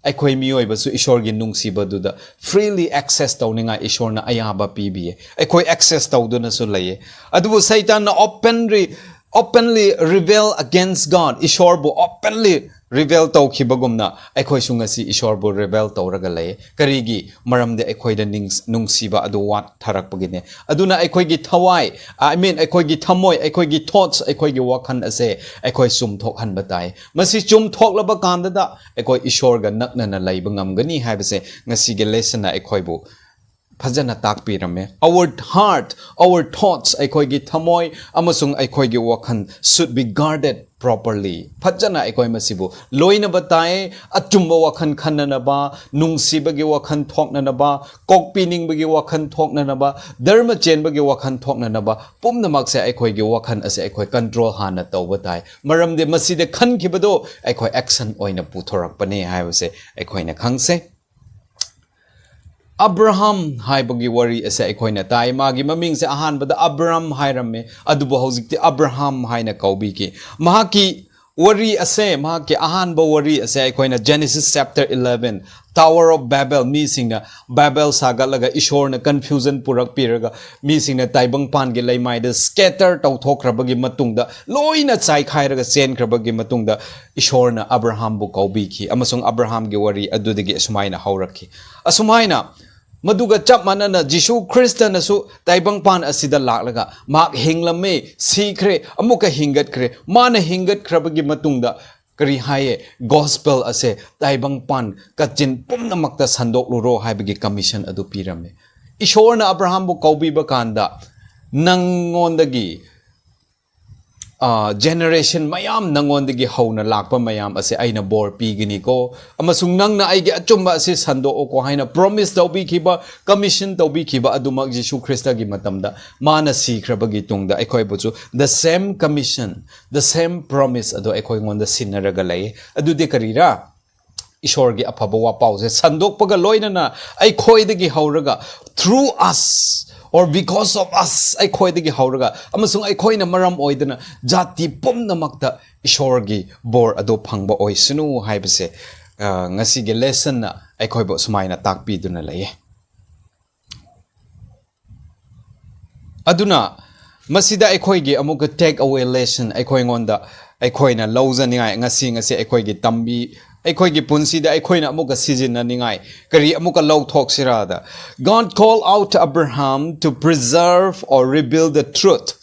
ꯑꯩꯈꯣꯏ ꯃꯤꯑꯣꯏꯕꯁꯨ ꯏꯁꯣꯔꯒꯤ ꯅꯨꯡꯁꯤꯕꯗꯨꯗ freely access ꯇꯧꯅꯤꯡꯉꯥꯏ ꯏꯁꯣꯔꯅ ꯑꯌꯥꯕ ꯄꯤꯕꯤꯌꯦ꯫ ꯑꯩꯈꯣꯏ access ꯇꯧꯗꯨꯅꯁꯨ ꯂꯩꯌꯦ꯫ ꯑꯗꯨꯕꯨ ꯁꯩꯇꯥꯟꯅ openly, openly rebel against God, ꯏꯁꯣꯔꯕꯨ openly rebel ꯇꯧꯈꯤꯕꯒꯨꯝꯅ ꯑꯩꯈꯣꯏꯁꯨ ꯉꯁꯤ ꯏꯁꯣꯔꯕꯨ rebel ꯇꯧꯔꯒ ꯂꯩ꯫ ꯀꯔꯤꯒꯤ? ꯃꯔꯝꯗꯤ ꯑꯩꯈꯣꯏꯗ ꯅꯤꯡꯁ-, ꯅꯨꯡꯁꯤꯕ ꯑꯗꯨ ꯋꯥꯠꯊꯔꯛꯄꯒꯤꯅꯦ꯫ ꯑꯗꯨꯅ ꯑꯩꯈꯣꯏꯒꯤ ꯊꯋꯥꯏ, I mean, ꯑꯩꯈꯣꯏꯒꯤ ꯊꯃꯣꯏ, ꯑꯩꯈꯣꯏꯒꯤ thoughts, ꯑꯩꯈꯣꯏꯒꯤ ꯋꯥꯈꯜ ꯑꯁꯦ ꯑꯩꯈꯣꯏ ꯆꯨꯝꯊꯣꯛꯍꯟꯕ ꯇꯥꯏ꯫ ꯃꯁꯤ ꯆꯨꯝꯊꯣꯛꯂꯕ ꯀꯥꯟꯗꯗ ꯑꯩꯈꯣꯏ ꯏꯁꯣꯔꯒ ꯅꯛꯅꯅ ꯂꯩꯕ ꯉꯝꯒꯅꯤ ꯍꯥꯏꯕꯁꯦ ꯉꯁꯤꯒꯤ lessonꯅ ꯑꯩꯈꯣꯏꯕꯨ ꯐꯖꯅ ꯇꯥꯛꯄꯤꯔꯝꯃꯦ꯫ Our heart, our thoughts, ꯑꯩꯈꯣꯏꯒꯤ ꯊꯃꯣꯏ ꯑꯃꯁꯨꯡ ꯑꯩꯈꯣꯏꯒꯤ ꯋꯥꯈꯜ should be guarded, properly. ꯐꯖꯅ ꯑꯩꯈꯣꯏ ꯃꯁꯤꯕꯨ ꯂꯣꯏꯅꯕ ꯇꯥꯏ꯫ ꯑꯆꯨꯝꯕ ꯋꯥꯈꯜ ꯈꯟꯅꯅꯕ, ꯅꯨꯡꯁꯤꯕꯒꯤ ꯋꯥꯈꯜ ꯊꯣꯛꯅꯅꯕ, ꯀꯣꯛꯄꯤꯅꯤꯡꯕꯒꯤ ꯋꯥꯈꯜ ꯊꯣꯛꯅꯅꯕ, ꯙꯔꯃ ꯆꯦꯟꯕꯒꯤ ꯋꯥꯈꯜ ꯊꯣꯛꯅꯅꯕ, ꯄꯨꯝꯅꯃꯛꯁꯦ ꯑꯩꯈꯣꯏꯒꯤ ꯋꯥꯈꯜ ꯑꯁꯦ ꯑꯩꯈꯣꯏ control ꯍꯥꯟꯅ ꯇꯧꯕ ꯇꯥꯏ꯫ ꯃꯔꯝꯗꯤ ꯃꯁꯤꯗ ꯈꯟꯈꯤꯕꯗꯣ ꯑꯩꯈꯣꯏ action ꯑꯣꯏꯅ ꯄꯨꯊꯣꯔꯛꯄꯅꯦ ꯍꯥꯏꯕꯁꯦ ꯑꯩꯈꯣꯏꯅ ꯈꯪꯁꯦ꯫ ꯑꯕ꯭ꯔꯍꯥꯝ ꯍꯥꯏꯕꯒꯤ ꯋꯥꯔꯤ ꯑꯁꯦ ꯑꯩꯈꯣꯏꯅ ꯇꯥꯏ꯫ ꯃꯥꯒꯤ ꯃꯃꯤꯡꯁꯦ ꯑꯍꯥꯟꯕꯗ ꯑꯕ꯭ꯔꯥꯝ ꯍꯥꯏꯔꯝꯃꯦ, ꯑꯗꯨꯕꯨ ꯍꯧꯖꯤꯛꯇꯤ ꯑꯕ꯭ꯔꯍꯥꯝ ꯍꯥꯏꯅ ꯀꯧꯕꯤꯈꯤ꯫ ꯃꯍꯥꯛꯀꯤ ꯋꯥꯔꯤ ꯑꯁꯦ, ꯃꯍꯥꯛꯀꯤ ꯑꯍꯥꯟꯕ ꯋꯥꯔꯤ ꯑꯁꯦ ꯑꯩꯈꯣꯏꯅ Genesis chapter eleven, Tower of Babel, ꯃꯤꯁꯤꯡꯅ ꯕꯥꯏꯕꯦꯜ ꯁꯥꯒꯠꯂꯒ ꯏꯁꯣꯔꯅ confusion ꯄꯨꯔꯛꯄꯤꯔꯒ ꯃꯤꯁꯤꯡꯅ ꯇꯥꯏꯕꯪꯄꯥꯟꯒꯤ ꯂꯩꯃꯥꯏꯗ scatter ꯇꯧꯊꯣꯛꯈ꯭ꯔꯕꯒꯤ ꯃꯇꯨꯡꯗ, ꯂꯣꯏꯅ ꯆꯥꯏꯈꯥꯏꯔꯒ ꯆꯦꯟꯈ꯭ꯔꯕꯒꯤ ꯃꯇꯨꯡꯗ, ꯏꯁꯣꯔꯅ ꯑꯕ꯭ꯔꯍꯥꯝꯕꯨ ꯀꯧꯕꯤꯈꯤ, ꯑꯃꯁꯨꯡ ꯑꯕ꯭ꯔꯍꯥꯝꯒꯤ ꯋꯥꯔꯤ ꯑꯗꯨꯗꯒꯤ ꯑꯁꯨꯃꯥꯏꯅ ꯍꯧꯔꯛꯈꯤ꯫ ꯑꯁꯨꯃꯥꯏꯅ ꯃꯗꯨꯒ ꯆꯞ ꯃꯥꯟꯅꯅ ꯖꯤꯁꯨ ꯈ꯭ꯔꯤꯁꯇꯅꯁꯨ ꯇꯥꯏꯕꯪꯄꯥꯟ ꯑꯁꯤꯗ ꯂꯥꯛꯂꯒ ꯃꯍꯥꯛ ꯍꯤꯡꯂꯝꯃꯤ, ꯁꯤꯈ꯭ꯔꯦ, ꯑꯃꯨꯛꯀ ꯍꯤꯡꯒꯠꯈ꯭ꯔꯦ꯫ ꯃꯥꯅ ꯍꯤꯡꯒꯠꯈ꯭ꯔꯕꯒꯤ ꯃꯇꯨꯡꯗ ꯀꯔꯤ ꯍꯥꯏꯌꯦ? Gospel ꯑꯁꯦ ꯇꯥꯏꯕꯪꯄꯥꯟ ꯀꯥꯆꯤꯟ ꯄꯨꯝꯅꯃꯛꯇ ꯁꯟꯗꯣꯛꯂꯨꯔꯣ ꯍꯥꯏꯕꯒꯤ commission ꯑꯗꯨ ꯄꯤꯔꯝꯃꯤ꯫ ꯏꯁꯣꯔꯅ ꯑꯕ꯭ꯔꯍꯥꯝꯕꯨ ꯀꯧꯕꯤꯕ ꯀꯥꯟꯗ, "ꯅꯪꯉꯣꯟꯗꯒꯤ, ꯑ, generation ꯃꯌꯥꯝ, ꯅꯪꯉꯣꯟꯗꯒꯤ ꯍꯧꯅ ꯂꯥꯛꯄ ꯃꯌꯥꯝ ꯑꯁꯦ ꯑꯩꯅ ꯕꯣꯔ ꯄꯤꯒꯅꯤꯀꯣ, ꯑꯃꯁꯨꯡ ꯅꯪꯅ ꯑꯩꯒꯤ ꯑꯆꯨꯝꯕ ꯑꯁꯤ ꯁꯟꯗꯣꯛꯎꯀꯣ" ꯍꯥꯏꯅ promise ꯇꯧꯕꯤꯈꯤꯕ, commission ꯇꯧꯕꯤꯈꯤꯕ ꯑꯗꯨꯃꯛ ꯖꯤꯁꯨ ꯈ꯭ꯔꯤꯁꯇꯒꯤ ꯃꯇꯝꯗ ꯃꯥꯅ ꯁꯤꯈ꯭ꯔꯕꯒꯤ ꯇꯨꯡꯗ ꯑꯩꯈꯣꯏꯕꯨꯁꯨ the same commission, the same promise ꯑꯗꯨ ꯑꯩꯈꯣꯏꯉꯣꯟꯗ ꯁꯤꯟꯅꯔꯒ ꯂꯩ꯫ ꯑꯗꯨꯗꯤ ꯀꯔꯤꯔꯥ? ꯏꯁꯣꯔꯒꯤ ꯑꯐꯕ ꯋꯥꯄꯥꯎꯁꯦ ꯁꯟꯗꯣꯛꯄꯒ ꯂꯣꯏꯅꯅ ꯑꯩꯈꯣꯏꯗꯒꯤ ꯍꯧꯔꯒ, through us or because of us, ꯑꯩꯈꯣꯏꯗꯒꯤ ꯍꯧꯔꯒ ꯑꯃꯁꯨꯡ ꯑꯩꯈꯣꯏꯅ ꯃꯔꯝ ꯑꯣꯏꯗꯅ ꯖꯥꯇꯤ ꯄꯨꯝꯅꯃꯛꯇ ꯏꯁꯣꯔꯒꯤ ꯕꯣꯔ ꯑꯗꯨ ꯐꯪꯕ ꯑꯣꯏꯁꯅꯨ ꯍꯥꯏꯕꯁꯦ, ꯑ, ꯉꯁꯤꯒꯤ lessonꯅ ꯑꯩꯈꯣꯏꯕꯨ ꯁꯨꯃꯥꯏꯅ ꯇꯥꯛꯄꯤꯗꯨꯅ ꯂꯩꯌꯦ꯫ ꯑꯗꯨꯅ ꯃꯁꯤꯗ ꯑꯩꯈꯣꯏꯒꯤ ꯑꯃꯨꯛꯀ take away lesson, ꯑꯩꯈꯣꯏꯉꯣꯟꯗ, ꯑꯩꯈꯣꯏꯅ ꯂꯧꯖꯅꯤꯡꯉꯥꯏ, ꯉꯁꯤ, ꯉꯁꯤ ꯑꯩꯈꯣꯏꯒꯤ ꯇꯝꯕꯤ, ꯑꯩꯈꯣꯏꯒꯤ ꯄꯨꯟꯁꯤꯗ ꯑꯩꯈꯣꯏꯅ ꯑꯃꯨꯛꯀ ꯁꯤꯖꯤꯟꯅꯅꯤꯡꯉꯥꯏ ꯀꯔꯤ ꯑꯃꯨꯛꯀ ꯂꯧꯊꯣꯛꯁꯤꯔꯥꯗ, God called out Abraham to preserve or rebuild the truth.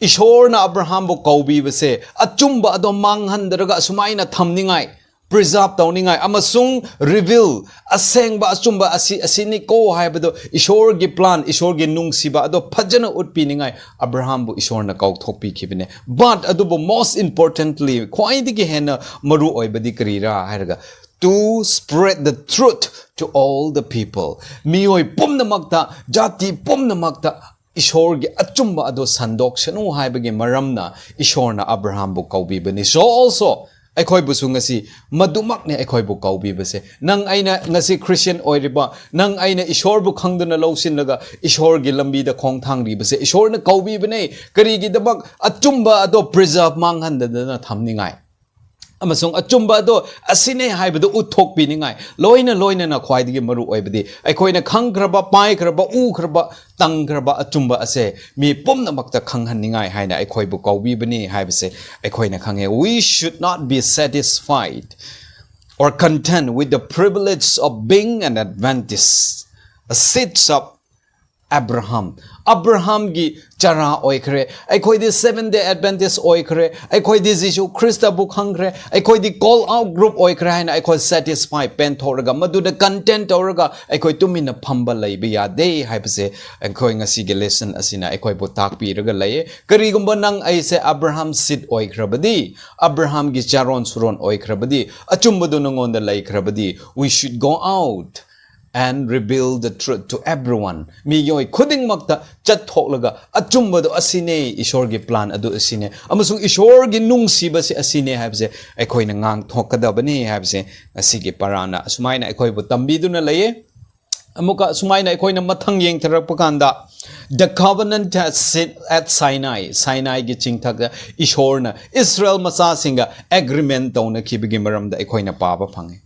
ꯏꯁꯣꯔꯅ ꯑꯕ꯭ꯔꯍꯥꯝꯕꯨ ꯀꯧꯕꯤꯕꯁꯦ ꯑꯆꯨꯝꯕ ꯑꯗꯣ ꯃꯥꯡꯍꯟꯗ꯭ꯔꯒ ꯑꯁꯨꯃꯥꯏꯅ ꯊꯝꯅꯤꯡꯉꯥꯏ, preserve ꯇꯧꯅꯤꯡꯉꯥꯏ ꯑꯃꯁꯨꯡ reveal, ꯑꯁꯦꯡꯕ ꯑꯆꯨꯝꯕ ꯑꯁꯤ ꯑꯁꯤꯅꯤꯀꯣ ꯍꯥꯏꯕꯗꯣ, ꯏꯁꯣꯔꯒꯤ plan, ꯏꯁꯣꯔꯒꯤ ꯅꯨꯡꯁꯤꯕ ꯑꯗꯣ ꯐꯖꯅ ꯎꯠꯄꯤꯅꯤꯡꯉꯥꯏ ꯑꯕ꯭ꯔꯥꯍꯥꯝꯕꯨ ꯏꯁꯣꯔꯅ ꯀꯧꯊꯣꯛꯄꯤꯈꯤꯕꯅꯦ꯫ But ꯑꯗꯨꯕꯨ most importantly, ꯈ꯭ꯋꯥꯏꯗꯒꯤ ꯍꯦꯟꯅ ꯃꯔꯨ ꯑꯣꯏꯕꯗꯤ ꯀꯔꯤꯔꯥ ꯍꯥꯏꯔꯒ, to spread the truth to all the people, ꯃꯤꯑꯣꯏ ꯄꯨꯝꯅꯃꯛꯇ, ꯖꯥꯇꯤ ꯄꯨꯝꯅꯃꯛꯇ ꯏꯁꯣꯔꯒꯤ ꯑꯆꯨꯝꯕ ꯑꯗꯣ ꯁꯟꯗꯣꯛꯁꯅꯨ ꯍꯥꯏꯕꯒꯤ ꯃꯔꯝꯅ ꯏꯁꯣꯔꯅ ꯑꯕ꯭ꯔꯥꯍꯥꯝꯕꯨ ꯀꯧꯕꯤꯕꯅꯤ꯫ So also ꯑꯩꯈꯣꯏꯕꯨꯁꯨ ꯉꯁꯤ ꯃꯗꯨꯃꯛꯅꯦ ꯑꯩꯈꯣꯏꯕꯨ ꯀꯧꯕꯤꯕꯁꯦ꯫ ꯅꯪ ꯑꯩꯅ ꯉꯁꯤ Christian ꯑꯣꯏꯔꯤꯕ, ꯅꯪ ꯑꯩꯅ ꯏꯁꯣꯔꯕꯨ ꯈꯪꯗꯨꯅ ꯂꯧꯁꯤꯜꯂꯒ ꯏꯁꯣꯔꯒꯤ ꯂꯝꯕꯤꯗ ꯈꯣꯡꯊꯥꯡꯂꯤꯕꯁꯦ ꯏꯁꯣꯔꯅ ꯀꯧꯕꯤꯕꯅꯦ꯫ ꯀꯔꯤꯒꯤꯗꯃꯛ? ꯑꯆꯨꯝꯕ ꯑꯗꯣ preserve, ꯃꯥꯡꯍꯟꯗꯗꯅ ꯊꯝꯅꯤꯡꯉꯥꯏ ꯑꯃꯁꯨꯡ ꯑꯆꯨꯝꯕ ꯑꯗꯣ ꯑꯁꯤꯅꯦ ꯍꯥꯏꯕꯗꯨ ꯎꯠꯊꯣꯛꯄꯤꯅꯤꯡꯉꯥꯏ꯫ ꯂꯣꯏꯅ ꯂꯣꯏꯅꯅ ꯈ꯭ꯋꯥꯏꯗꯒꯤ ꯃꯔꯨ ꯑꯣꯏꯕꯗꯤ ꯑꯩꯈꯣꯏꯅ ꯈꯪꯈ꯭ꯔꯕ, ꯄꯥꯏꯈ꯭ꯔꯕ, ꯎꯈ꯭ꯔꯕ, ꯇꯪꯈ꯭ꯔꯕ ꯑꯆꯨꯝꯕ ꯑꯁꯦ ꯃꯤ ꯄꯨꯝꯅꯃꯛꯇ ꯈꯪꯍꯟꯅꯤꯡꯉꯥꯏ ꯍꯥꯏꯅ ꯑꯩꯈꯣꯏꯕꯨ ꯀꯧꯕꯤꯕꯅꯤ ꯍꯥꯏꯕꯁꯦ ꯑꯩꯈꯣꯏꯅ ꯈꯪꯉꯦ꯫ We should not be satisfied or content with the privilege of being an Adventist, a seeds of Abraham. ꯑꯕ꯭ꯔꯥꯍꯥꯝꯒꯤ ꯆꯔꯥ ꯑꯣꯏꯈ꯭ꯔꯦ, ꯑꯩꯈꯣꯏꯗꯤ Seventh Day Adventist ꯑꯣꯏꯈ꯭ꯔꯦ, ꯑꯩꯈꯣꯏꯗꯤ ꯖꯤꯁꯨ ꯈ꯭ꯔꯤꯁꯇꯕꯨ ꯈꯪꯈ꯭ꯔꯦ, ꯑꯩꯈꯣꯏꯗꯤ call out group ꯑꯣꯏꯈ꯭ꯔꯦ ꯍꯥꯏꯅ ꯑꯩꯈꯣꯏ satisfy, ꯄꯦꯟꯊꯣꯛꯂꯒ, ꯃꯗꯨꯗ content ꯇꯧꯔꯒ ꯑꯩꯈꯣꯏ ꯇꯨꯃꯤꯟꯅ ꯐꯝꯕ ꯂꯩꯕ ꯌꯥꯗꯦ ꯍꯥꯏꯕꯁꯦ ꯑꯩꯈꯣꯏ ꯉꯁꯤꯒꯤ lesson ꯑꯁꯤꯅ ꯑꯩꯈꯣꯏꯕꯨ ꯇꯥꯛꯄꯤꯔꯒ ꯂꯩꯌꯦ꯫ ꯀꯔꯤꯒꯨꯝꯕ ꯅꯪ ꯑꯩꯁꯦ ꯑꯕ꯭ꯔꯥꯍꯥꯝ seed ꯑꯣꯏꯈ꯭ꯔꯕꯗꯤ, ꯑꯕ꯭ꯔꯥꯍꯥꯝꯒꯤ ꯆꯥꯔꯣꯟ ꯁꯨꯔꯣꯟ ꯑꯣꯏꯈ꯭ꯔꯕꯗꯤ, ꯑꯆꯨꯝꯕꯗꯨ ꯅꯉꯣꯟꯗ ꯂꯩꯈ꯭ꯔꯕꯗꯤ, we should go out and reveal the truth to everyone. ꯃꯤꯑꯣꯏ ꯈꯨꯗꯤꯡꯃꯛꯇ ꯆꯠꯊꯣꯛꯂꯒ ꯑꯆꯨꯝꯕꯗꯣ ꯑꯁꯤꯅꯦ, ꯏꯁꯣꯔꯒꯤ plan ꯑꯗꯨ ꯑꯁꯤꯅꯦ, ꯑꯃꯁꯨꯡ ꯏꯁꯣꯔꯒꯤ ꯅꯨꯡꯁꯤꯕꯁꯦ ꯑꯁꯤꯅꯦ ꯍꯥꯏꯕꯁꯦ ꯑꯩꯈꯣꯏꯅ ꯉꯥꯡꯊꯣꯛꯀꯗꯕꯅꯤ ꯍꯥꯏꯕꯁꯦ ꯉꯁꯤꯒꯤ ꯄꯔꯥꯅ ꯑꯁꯨꯃꯥꯏꯅ ꯑꯩꯈꯣꯏꯕꯨ ꯇꯝꯕꯤꯗꯨꯅ ꯂꯩꯌꯦ꯫ ꯑꯃꯨꯛꯀ ꯑꯁꯨꯃꯥꯏꯅ ꯑꯩꯈꯣꯏꯅ ꯃꯊꯪ ꯌꯦꯡꯊꯔꯛꯄ ꯀꯥꯟꯗ, the covenant at Sin-, at Sinai, ꯁꯥꯏꯅꯥꯏꯒꯤ ꯆꯤꯡꯊꯛꯇ ꯏꯁꯣꯔꯅ ꯏꯁꯔꯥꯌꯦꯜ ꯃꯆꯥꯁꯤꯡꯒ agreement ꯇꯧꯅꯈꯤꯕꯒꯤ ꯃꯔꯝꯗ ꯑꯩꯈꯣꯏꯅ ꯄꯥꯕ ꯐꯪꯉꯤ꯫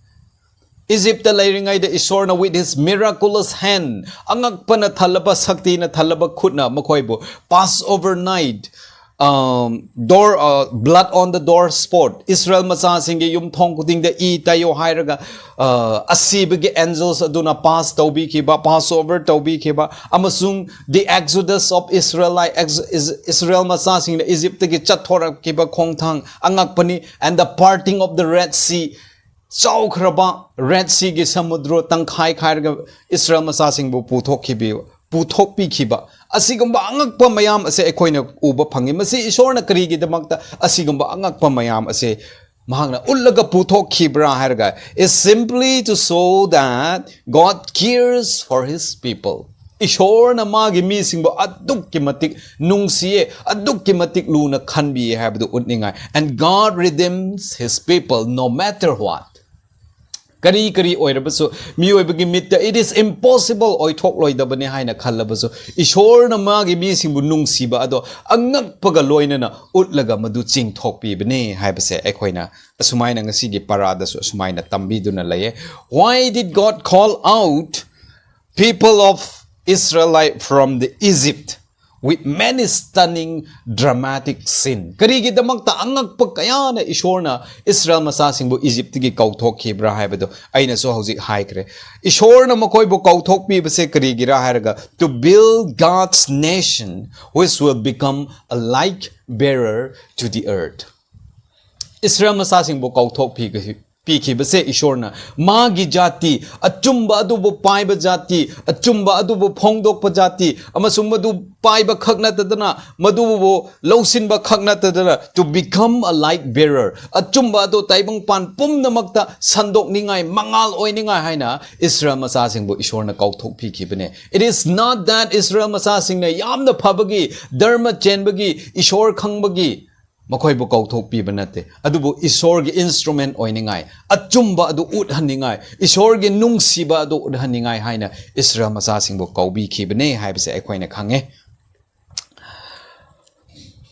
ꯏꯖꯤꯞꯇ ꯂꯩꯔꯤꯉꯩꯗ ꯏꯁꯣꯔꯅ with his miraculous hand, ꯑꯉꯛꯄꯅ ꯊꯜꯂꯕ, ꯁꯛꯇꯤꯅ ꯊꯜꯂꯕ ꯈꯨꯠꯅ ꯃꯈꯣꯏꯕꯨ Passover night, um, door, uh, blood on the door spot, ꯏꯁꯔꯥꯌꯦꯜ ꯃꯆꯥꯁꯤꯡꯒꯤ ꯌꯨꯝꯊꯣꯡ ꯈꯨꯗꯤꯡꯗ ꯏ ꯇꯩꯌꯣ ꯍꯥꯏꯔꯒ, uh, ꯑꯁꯤꯕꯒꯤ angels ꯑꯗꯨꯅ pass ꯇꯧꯕꯤꯈꯤꯕ, Passover ꯇꯧꯕꯤꯈꯤꯕ, ꯑꯃꯁꯨꯡ the exodus of Israelite, ex-, Is-, ꯏꯁꯔꯥꯌꯦꯜ ꯃꯆꯥꯁꯤꯡꯅ ꯏꯖꯤꯞꯇꯒꯤ ꯆꯠꯊꯣꯔꯛꯈꯤꯕ ꯈꯣꯡꯊꯥꯡ ꯑꯉꯛꯄꯅꯤ, and the parting of the Red Sea, ꯆꯥꯎꯈ꯭ꯔꯕ ꯔꯦꯗ ꯁꯤꯒꯤ ꯁꯃꯨꯗ꯭ꯔ ꯇꯪꯈꯥꯏ ꯈꯥꯏꯔꯒ ꯏꯁꯔꯥꯌꯦꯜ ꯃꯆꯥꯁꯤꯡꯕꯨ ꯄꯨꯊꯣꯛꯈꯤꯕ, ꯄꯨꯊꯣꯛꯄꯤꯈꯤꯕ, ꯑꯁꯤꯒꯨꯝꯕ ꯑꯉꯛꯄ ꯃꯌꯥꯝ ꯑꯁꯦ ꯑꯩꯈꯣꯏꯅ ꯎꯕ ꯐꯪꯉꯤ꯫ ꯃꯁꯤ ꯏꯁꯣꯔꯅ ꯀꯔꯤꯒꯤꯗꯃꯛꯇ ꯑꯁꯤꯒꯨꯝꯕ ꯑꯉꯛꯄ ꯃꯌꯥꯝ ꯑꯁꯦ ꯃꯍꯥꯛꯅ ꯎꯠꯂꯒ ꯄꯨꯊꯣꯛꯈꯤꯕ꯭ꯔꯥ ꯍꯥꯏꯔꯒ, is simply to show that God cares for his people. ꯏꯁꯣꯔꯅ ꯃꯥꯒꯤ ꯃꯤꯁꯤꯡꯕꯨ ꯑꯗꯨꯛꯀꯤ ꯃꯇꯤꯛ ꯅꯨꯡꯁꯤꯌꯦ, ꯑꯗꯨꯛꯀꯤ ꯃꯇꯤꯛ ꯂꯨꯅ ꯈꯟꯕꯤꯌꯦ ꯍꯥꯏꯕꯗꯨ ꯎꯠꯅꯤꯡꯉꯥꯏ꯫ And God redeems his people no matter what. ꯀꯔꯤ ꯀꯔꯤ ꯑꯣꯏꯔꯕꯁꯨ, ꯃꯤꯑꯣꯏꯕꯒꯤ ꯃꯤꯠꯇ it is impossible, ꯑꯣꯏꯊꯣꯛꯂꯣꯏꯗꯕꯅꯤ ꯍꯥꯏꯅ ꯈꯜꯂꯕꯁꯨ, ꯏꯁꯣꯔꯅ ꯃꯥꯒꯤ ꯃꯤꯁꯤꯡꯕꯨ ꯅꯨꯡꯁꯤꯕ ꯑꯗꯣ ꯑꯉꯛꯄꯒ ꯂꯣꯏꯅꯅ ꯎꯠꯂꯒ ꯃꯗꯨ ꯆꯤꯡꯊꯣꯛꯄꯤꯕꯅꯤ ꯍꯥꯏꯕꯁꯦ ꯑꯩꯈꯣꯏꯅ ꯑꯁꯨꯃꯥꯏꯅ ꯉꯁꯤꯒꯤ ꯄꯔꯥꯗꯁꯨ ꯑꯁꯨꯃꯥꯏꯅ ꯇꯝꯕꯤꯗꯨꯅ ꯂꯩꯌꯦ꯫ Why did God call out people of Israelite from the Egypt with many stunning dramatic scene? ꯀꯔꯤꯒꯤꯗꯃꯛꯇ ꯑꯉꯛꯄ ꯀꯌꯥꯅ ꯏꯁꯣꯔꯅ ꯏꯁꯔꯥꯌꯦꯜ ꯃꯆꯥꯁꯤꯡꯕꯨ ꯏꯖꯤꯞꯇꯒꯤ ꯀꯧꯊꯣꯛꯈꯤꯕ꯭ꯔꯥ ꯍꯥꯏꯕꯗꯨ ꯑꯩꯅꯁꯨ ꯍꯧꯖꯤꯛ ꯍꯥꯏꯈ꯭ꯔꯦ꯫ ꯏꯁꯣꯔꯅ ꯃꯈꯣꯏꯕꯨ ꯀꯧꯊꯣꯛꯄꯤꯕꯁꯦ ꯀꯔꯤꯒꯤꯔꯥ ꯍꯥꯏꯔꯒ, to build God's nation which will become a light bearer to the earth. ꯏꯁꯔꯥꯌꯦꯜ ꯃꯆꯥꯁꯤꯡꯕꯨ ꯀꯧꯊꯣꯛꯄꯤ ꯄꯤꯈꯤꯕꯁꯦ ꯏꯁꯣꯔꯅ ꯃꯥꯒꯤ ꯖꯥꯇꯤ, ꯑꯆꯨꯝꯕ ꯑꯗꯨꯕꯨ ꯄꯥꯏꯕ ꯖꯥꯇꯤ, ꯑꯆꯨꯝꯕ ꯑꯗꯨꯕꯨ ꯐꯣꯡꯗꯣꯛꯄ ꯖꯥꯇꯤ, ꯑꯃꯁꯨꯡ ꯃꯗꯨ ꯄꯥꯏꯕ ꯈꯛ ꯅꯠꯇꯗꯅ, ꯃꯗꯨꯕꯨ ꯂꯧꯁꯤꯟꯕ ꯈꯛ ꯅꯠꯇꯗꯅ, to become a light bearer, ꯑꯆꯨꯝꯕ ꯑꯗꯨ ꯇꯥꯏꯕꯪꯄꯥꯟ ꯄꯨꯝꯅꯃꯛꯇ ꯁꯟꯗꯣꯛꯅꯤꯡꯉꯥꯏ, ꯃꯉꯥꯜ ꯑꯣꯏꯅꯤꯡꯉꯥꯏ ꯍꯥꯏꯅ ꯏꯁꯔꯥꯌꯦꯜ ꯃꯆꯥꯁꯤꯡꯕꯨ ꯏꯁꯣꯔꯅ ꯀꯧꯊꯣꯛꯄꯤꯈꯤꯕꯅꯦ꯫ It is not that ꯏꯁꯔꯥꯌꯦꯜ ꯃꯆꯥꯁꯤꯡꯅ ꯌꯥꯝꯅ ꯐꯕꯒꯤ, ꯙꯔꯃ ꯆꯦꯟꯕꯒꯤ, ꯏꯁꯣꯔ ꯈꯪꯕꯒꯤ ꯃꯈꯣꯏꯕꯨ ꯀꯧꯊꯣꯛꯄꯤꯕ ꯅꯠꯇꯦ, ꯑꯗꯨꯕꯨ ꯏꯁꯣꯔꯒꯤ instrument ꯑꯣꯏꯅꯤꯡꯉꯥꯏ, ꯑꯆꯨꯝꯕ ꯑꯗꯨ ꯎꯠꯍꯟꯅꯤꯡꯉꯥꯏ, ꯏꯁꯣꯔꯒꯤ ꯅꯨꯡꯁꯤꯕ ꯑꯗꯨ ꯎꯠꯍꯟꯅꯤꯡꯉꯥꯏ ꯍꯥꯏꯅ ꯏꯁꯔꯥꯌꯦꯜ ꯃꯆꯥꯁꯤꯡꯕꯨ ꯀꯧꯕꯤꯈꯤꯕꯅꯦ ꯍꯥꯏꯕꯁꯦ ꯑꯩꯈꯣꯏꯅ ꯈꯪꯉꯦ꯫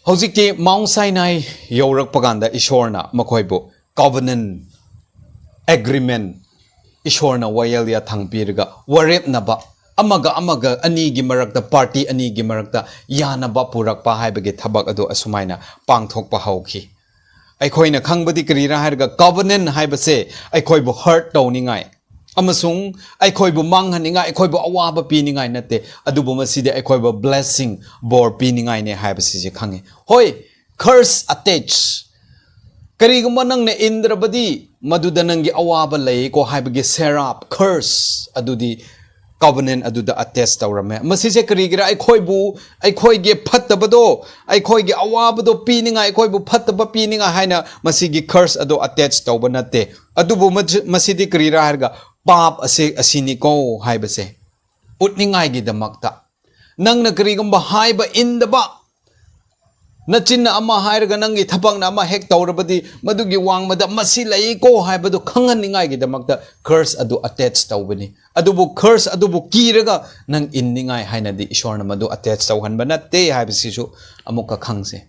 ꯍꯧꯖꯤꯛꯇꯤ Mount Sinai ꯌꯧꯔꯛꯄ ꯀꯥꯟꯗ ꯏꯁꯣꯔꯅ ꯃꯈꯣꯏꯕꯨ covenant agreement, ꯏꯁꯣꯔꯅ ꯋꯥꯌꯦꯜ ꯌꯥꯊꯪ ꯄꯤꯔꯒ ꯋꯥꯔꯦꯞꯅꯕ, ꯑꯃꯒ ꯑꯃꯒ, ꯑꯅꯤꯒꯤ ꯃꯔꯛꯇ, party ꯑꯅꯤꯒꯤ ꯃꯔꯛꯇ ꯌꯥꯅꯕ ꯄꯨꯔꯛꯄ ꯍꯥꯏꯕꯒꯤ ꯊꯕꯛ ꯑꯗꯨ ꯑꯁꯨꯃꯥꯏꯅ ꯄꯥꯡꯊꯣꯛꯄ ꯍꯧꯈꯤ꯫ ꯑꯩꯈꯣꯏꯅ ꯈꯪꯕꯗꯤ ꯀꯔꯤꯔꯥ ꯍꯥꯏꯔꯒ, covenant ꯍꯥꯏꯕꯁꯦ ꯑꯩꯈꯣꯏꯕꯨ hurt ꯇꯧꯅꯤꯡꯉꯥꯏ ꯑꯃꯁꯨꯡ ꯑꯩꯈꯣꯏꯕꯨ ꯃꯥꯡꯍꯟꯅꯤꯡꯉꯥꯏ, ꯑꯩꯈꯣꯏꯕꯨ ꯑꯋꯥꯕ ꯄꯤꯅꯤꯡꯉꯥꯏ ꯅꯠꯇꯦ, ꯑꯗꯨꯕꯨ ꯃꯁꯤꯗꯤ ꯑꯩꯈꯣꯏꯕꯨ blessing, ꯕꯣꯔ ꯄꯤꯅꯤꯡꯉꯥꯏꯅꯦ ꯍꯥꯏꯕꯁꯤꯁꯦ ꯈꯪꯉꯤ꯫ ꯍꯣꯏ, curse attach, ꯀꯔꯤꯒꯨꯝꯕ ꯅꯪꯅ ꯏꯟꯗ꯭ꯔꯕꯗꯤ ꯃꯗꯨꯗ ꯅꯪꯒꯤ ꯑꯋꯥꯕ ꯂꯩꯀꯣ ꯍꯥꯏꯕꯒꯤ ꯁꯦꯔꯥꯞ, ꯀꯔꯁ ꯑꯗꯨꯗꯤ ꯀꯣꯚꯦꯅꯦꯟ ꯑꯗꯨꯗ ꯑꯇꯦꯆ ꯇꯧꯔꯝꯃꯦ꯫ ꯃꯁꯤꯁꯦ ꯀꯔꯤꯒꯤꯔ? ꯑꯩꯈꯣꯏꯕꯨ, ꯑꯩꯈꯣꯏꯒꯤ ꯐꯠꯇꯕꯗꯣ, ꯑꯩꯈꯣꯏꯒꯤ ꯑꯋꯥꯕꯗꯣ ꯄꯤꯅꯤꯡꯉꯥꯏ, ꯑꯩꯈꯣꯏꯕꯨ ꯐꯠꯇꯕ ꯄꯤꯅꯤꯡꯉꯥꯏ ꯍꯥꯏꯅ ꯃꯁꯤꯒꯤ ꯀꯔꯁ ꯑꯗꯣ ꯑꯇꯦꯆ ꯇꯧꯕ ꯅꯠꯇꯦ꯫ ꯑꯗꯨꯕꯨ ꯃꯁꯤ-, ꯃꯁꯤꯗꯤ ꯀꯔꯤꯔꯥ ꯍꯥꯏꯔꯒ ꯄꯥꯞ ꯑꯁꯤ ꯑꯁꯤꯅꯤꯀꯣ ꯍꯥꯏꯕꯁꯦ ꯎꯠꯅꯤꯡꯉꯥꯏꯒꯤꯗꯃꯛꯇ꯫ ꯅꯪꯅ ꯀꯔꯤꯒꯨꯝꯕ ꯍꯥꯏꯕ ꯏꯟꯗꯕ, ꯅꯆꯤꯟꯅ ꯑꯃ ꯍꯥꯏꯔꯒ ꯅꯪꯒꯤ ꯊꯕꯛꯅ ꯑꯃ ꯍꯦꯛ ꯇꯧꯔꯕꯗꯤ, ꯃꯗꯨꯒꯤ ꯋꯥꯡꯃꯗ ꯃꯁꯤ ꯂꯩꯀꯣ ꯍꯥꯏꯕꯗꯨ ꯈꯪꯍꯟꯅꯤꯡꯉꯥꯏꯒꯤꯗꯃꯛꯇ ꯀꯔꯁ ꯑꯗꯨ ꯑꯇꯦꯆ ꯇꯧꯕꯅꯤ꯫ ꯑꯗꯨꯕꯨ ꯀꯔꯁ ꯑꯗꯨꯕꯨ ꯀꯤꯔꯒ ꯅꯪ ꯏꯟꯅꯤꯡꯉꯥꯏ ꯍꯥꯏꯅꯗꯤ ꯏꯁꯣꯔꯅ ꯃꯗꯨ ꯑꯇꯦꯆ ꯇꯧꯍꯟꯕ ꯅꯠꯇꯦ ꯍꯥꯏꯕꯁꯤꯁꯨ ꯑꯃꯨꯛꯀ ꯈꯪꯁꯦ꯫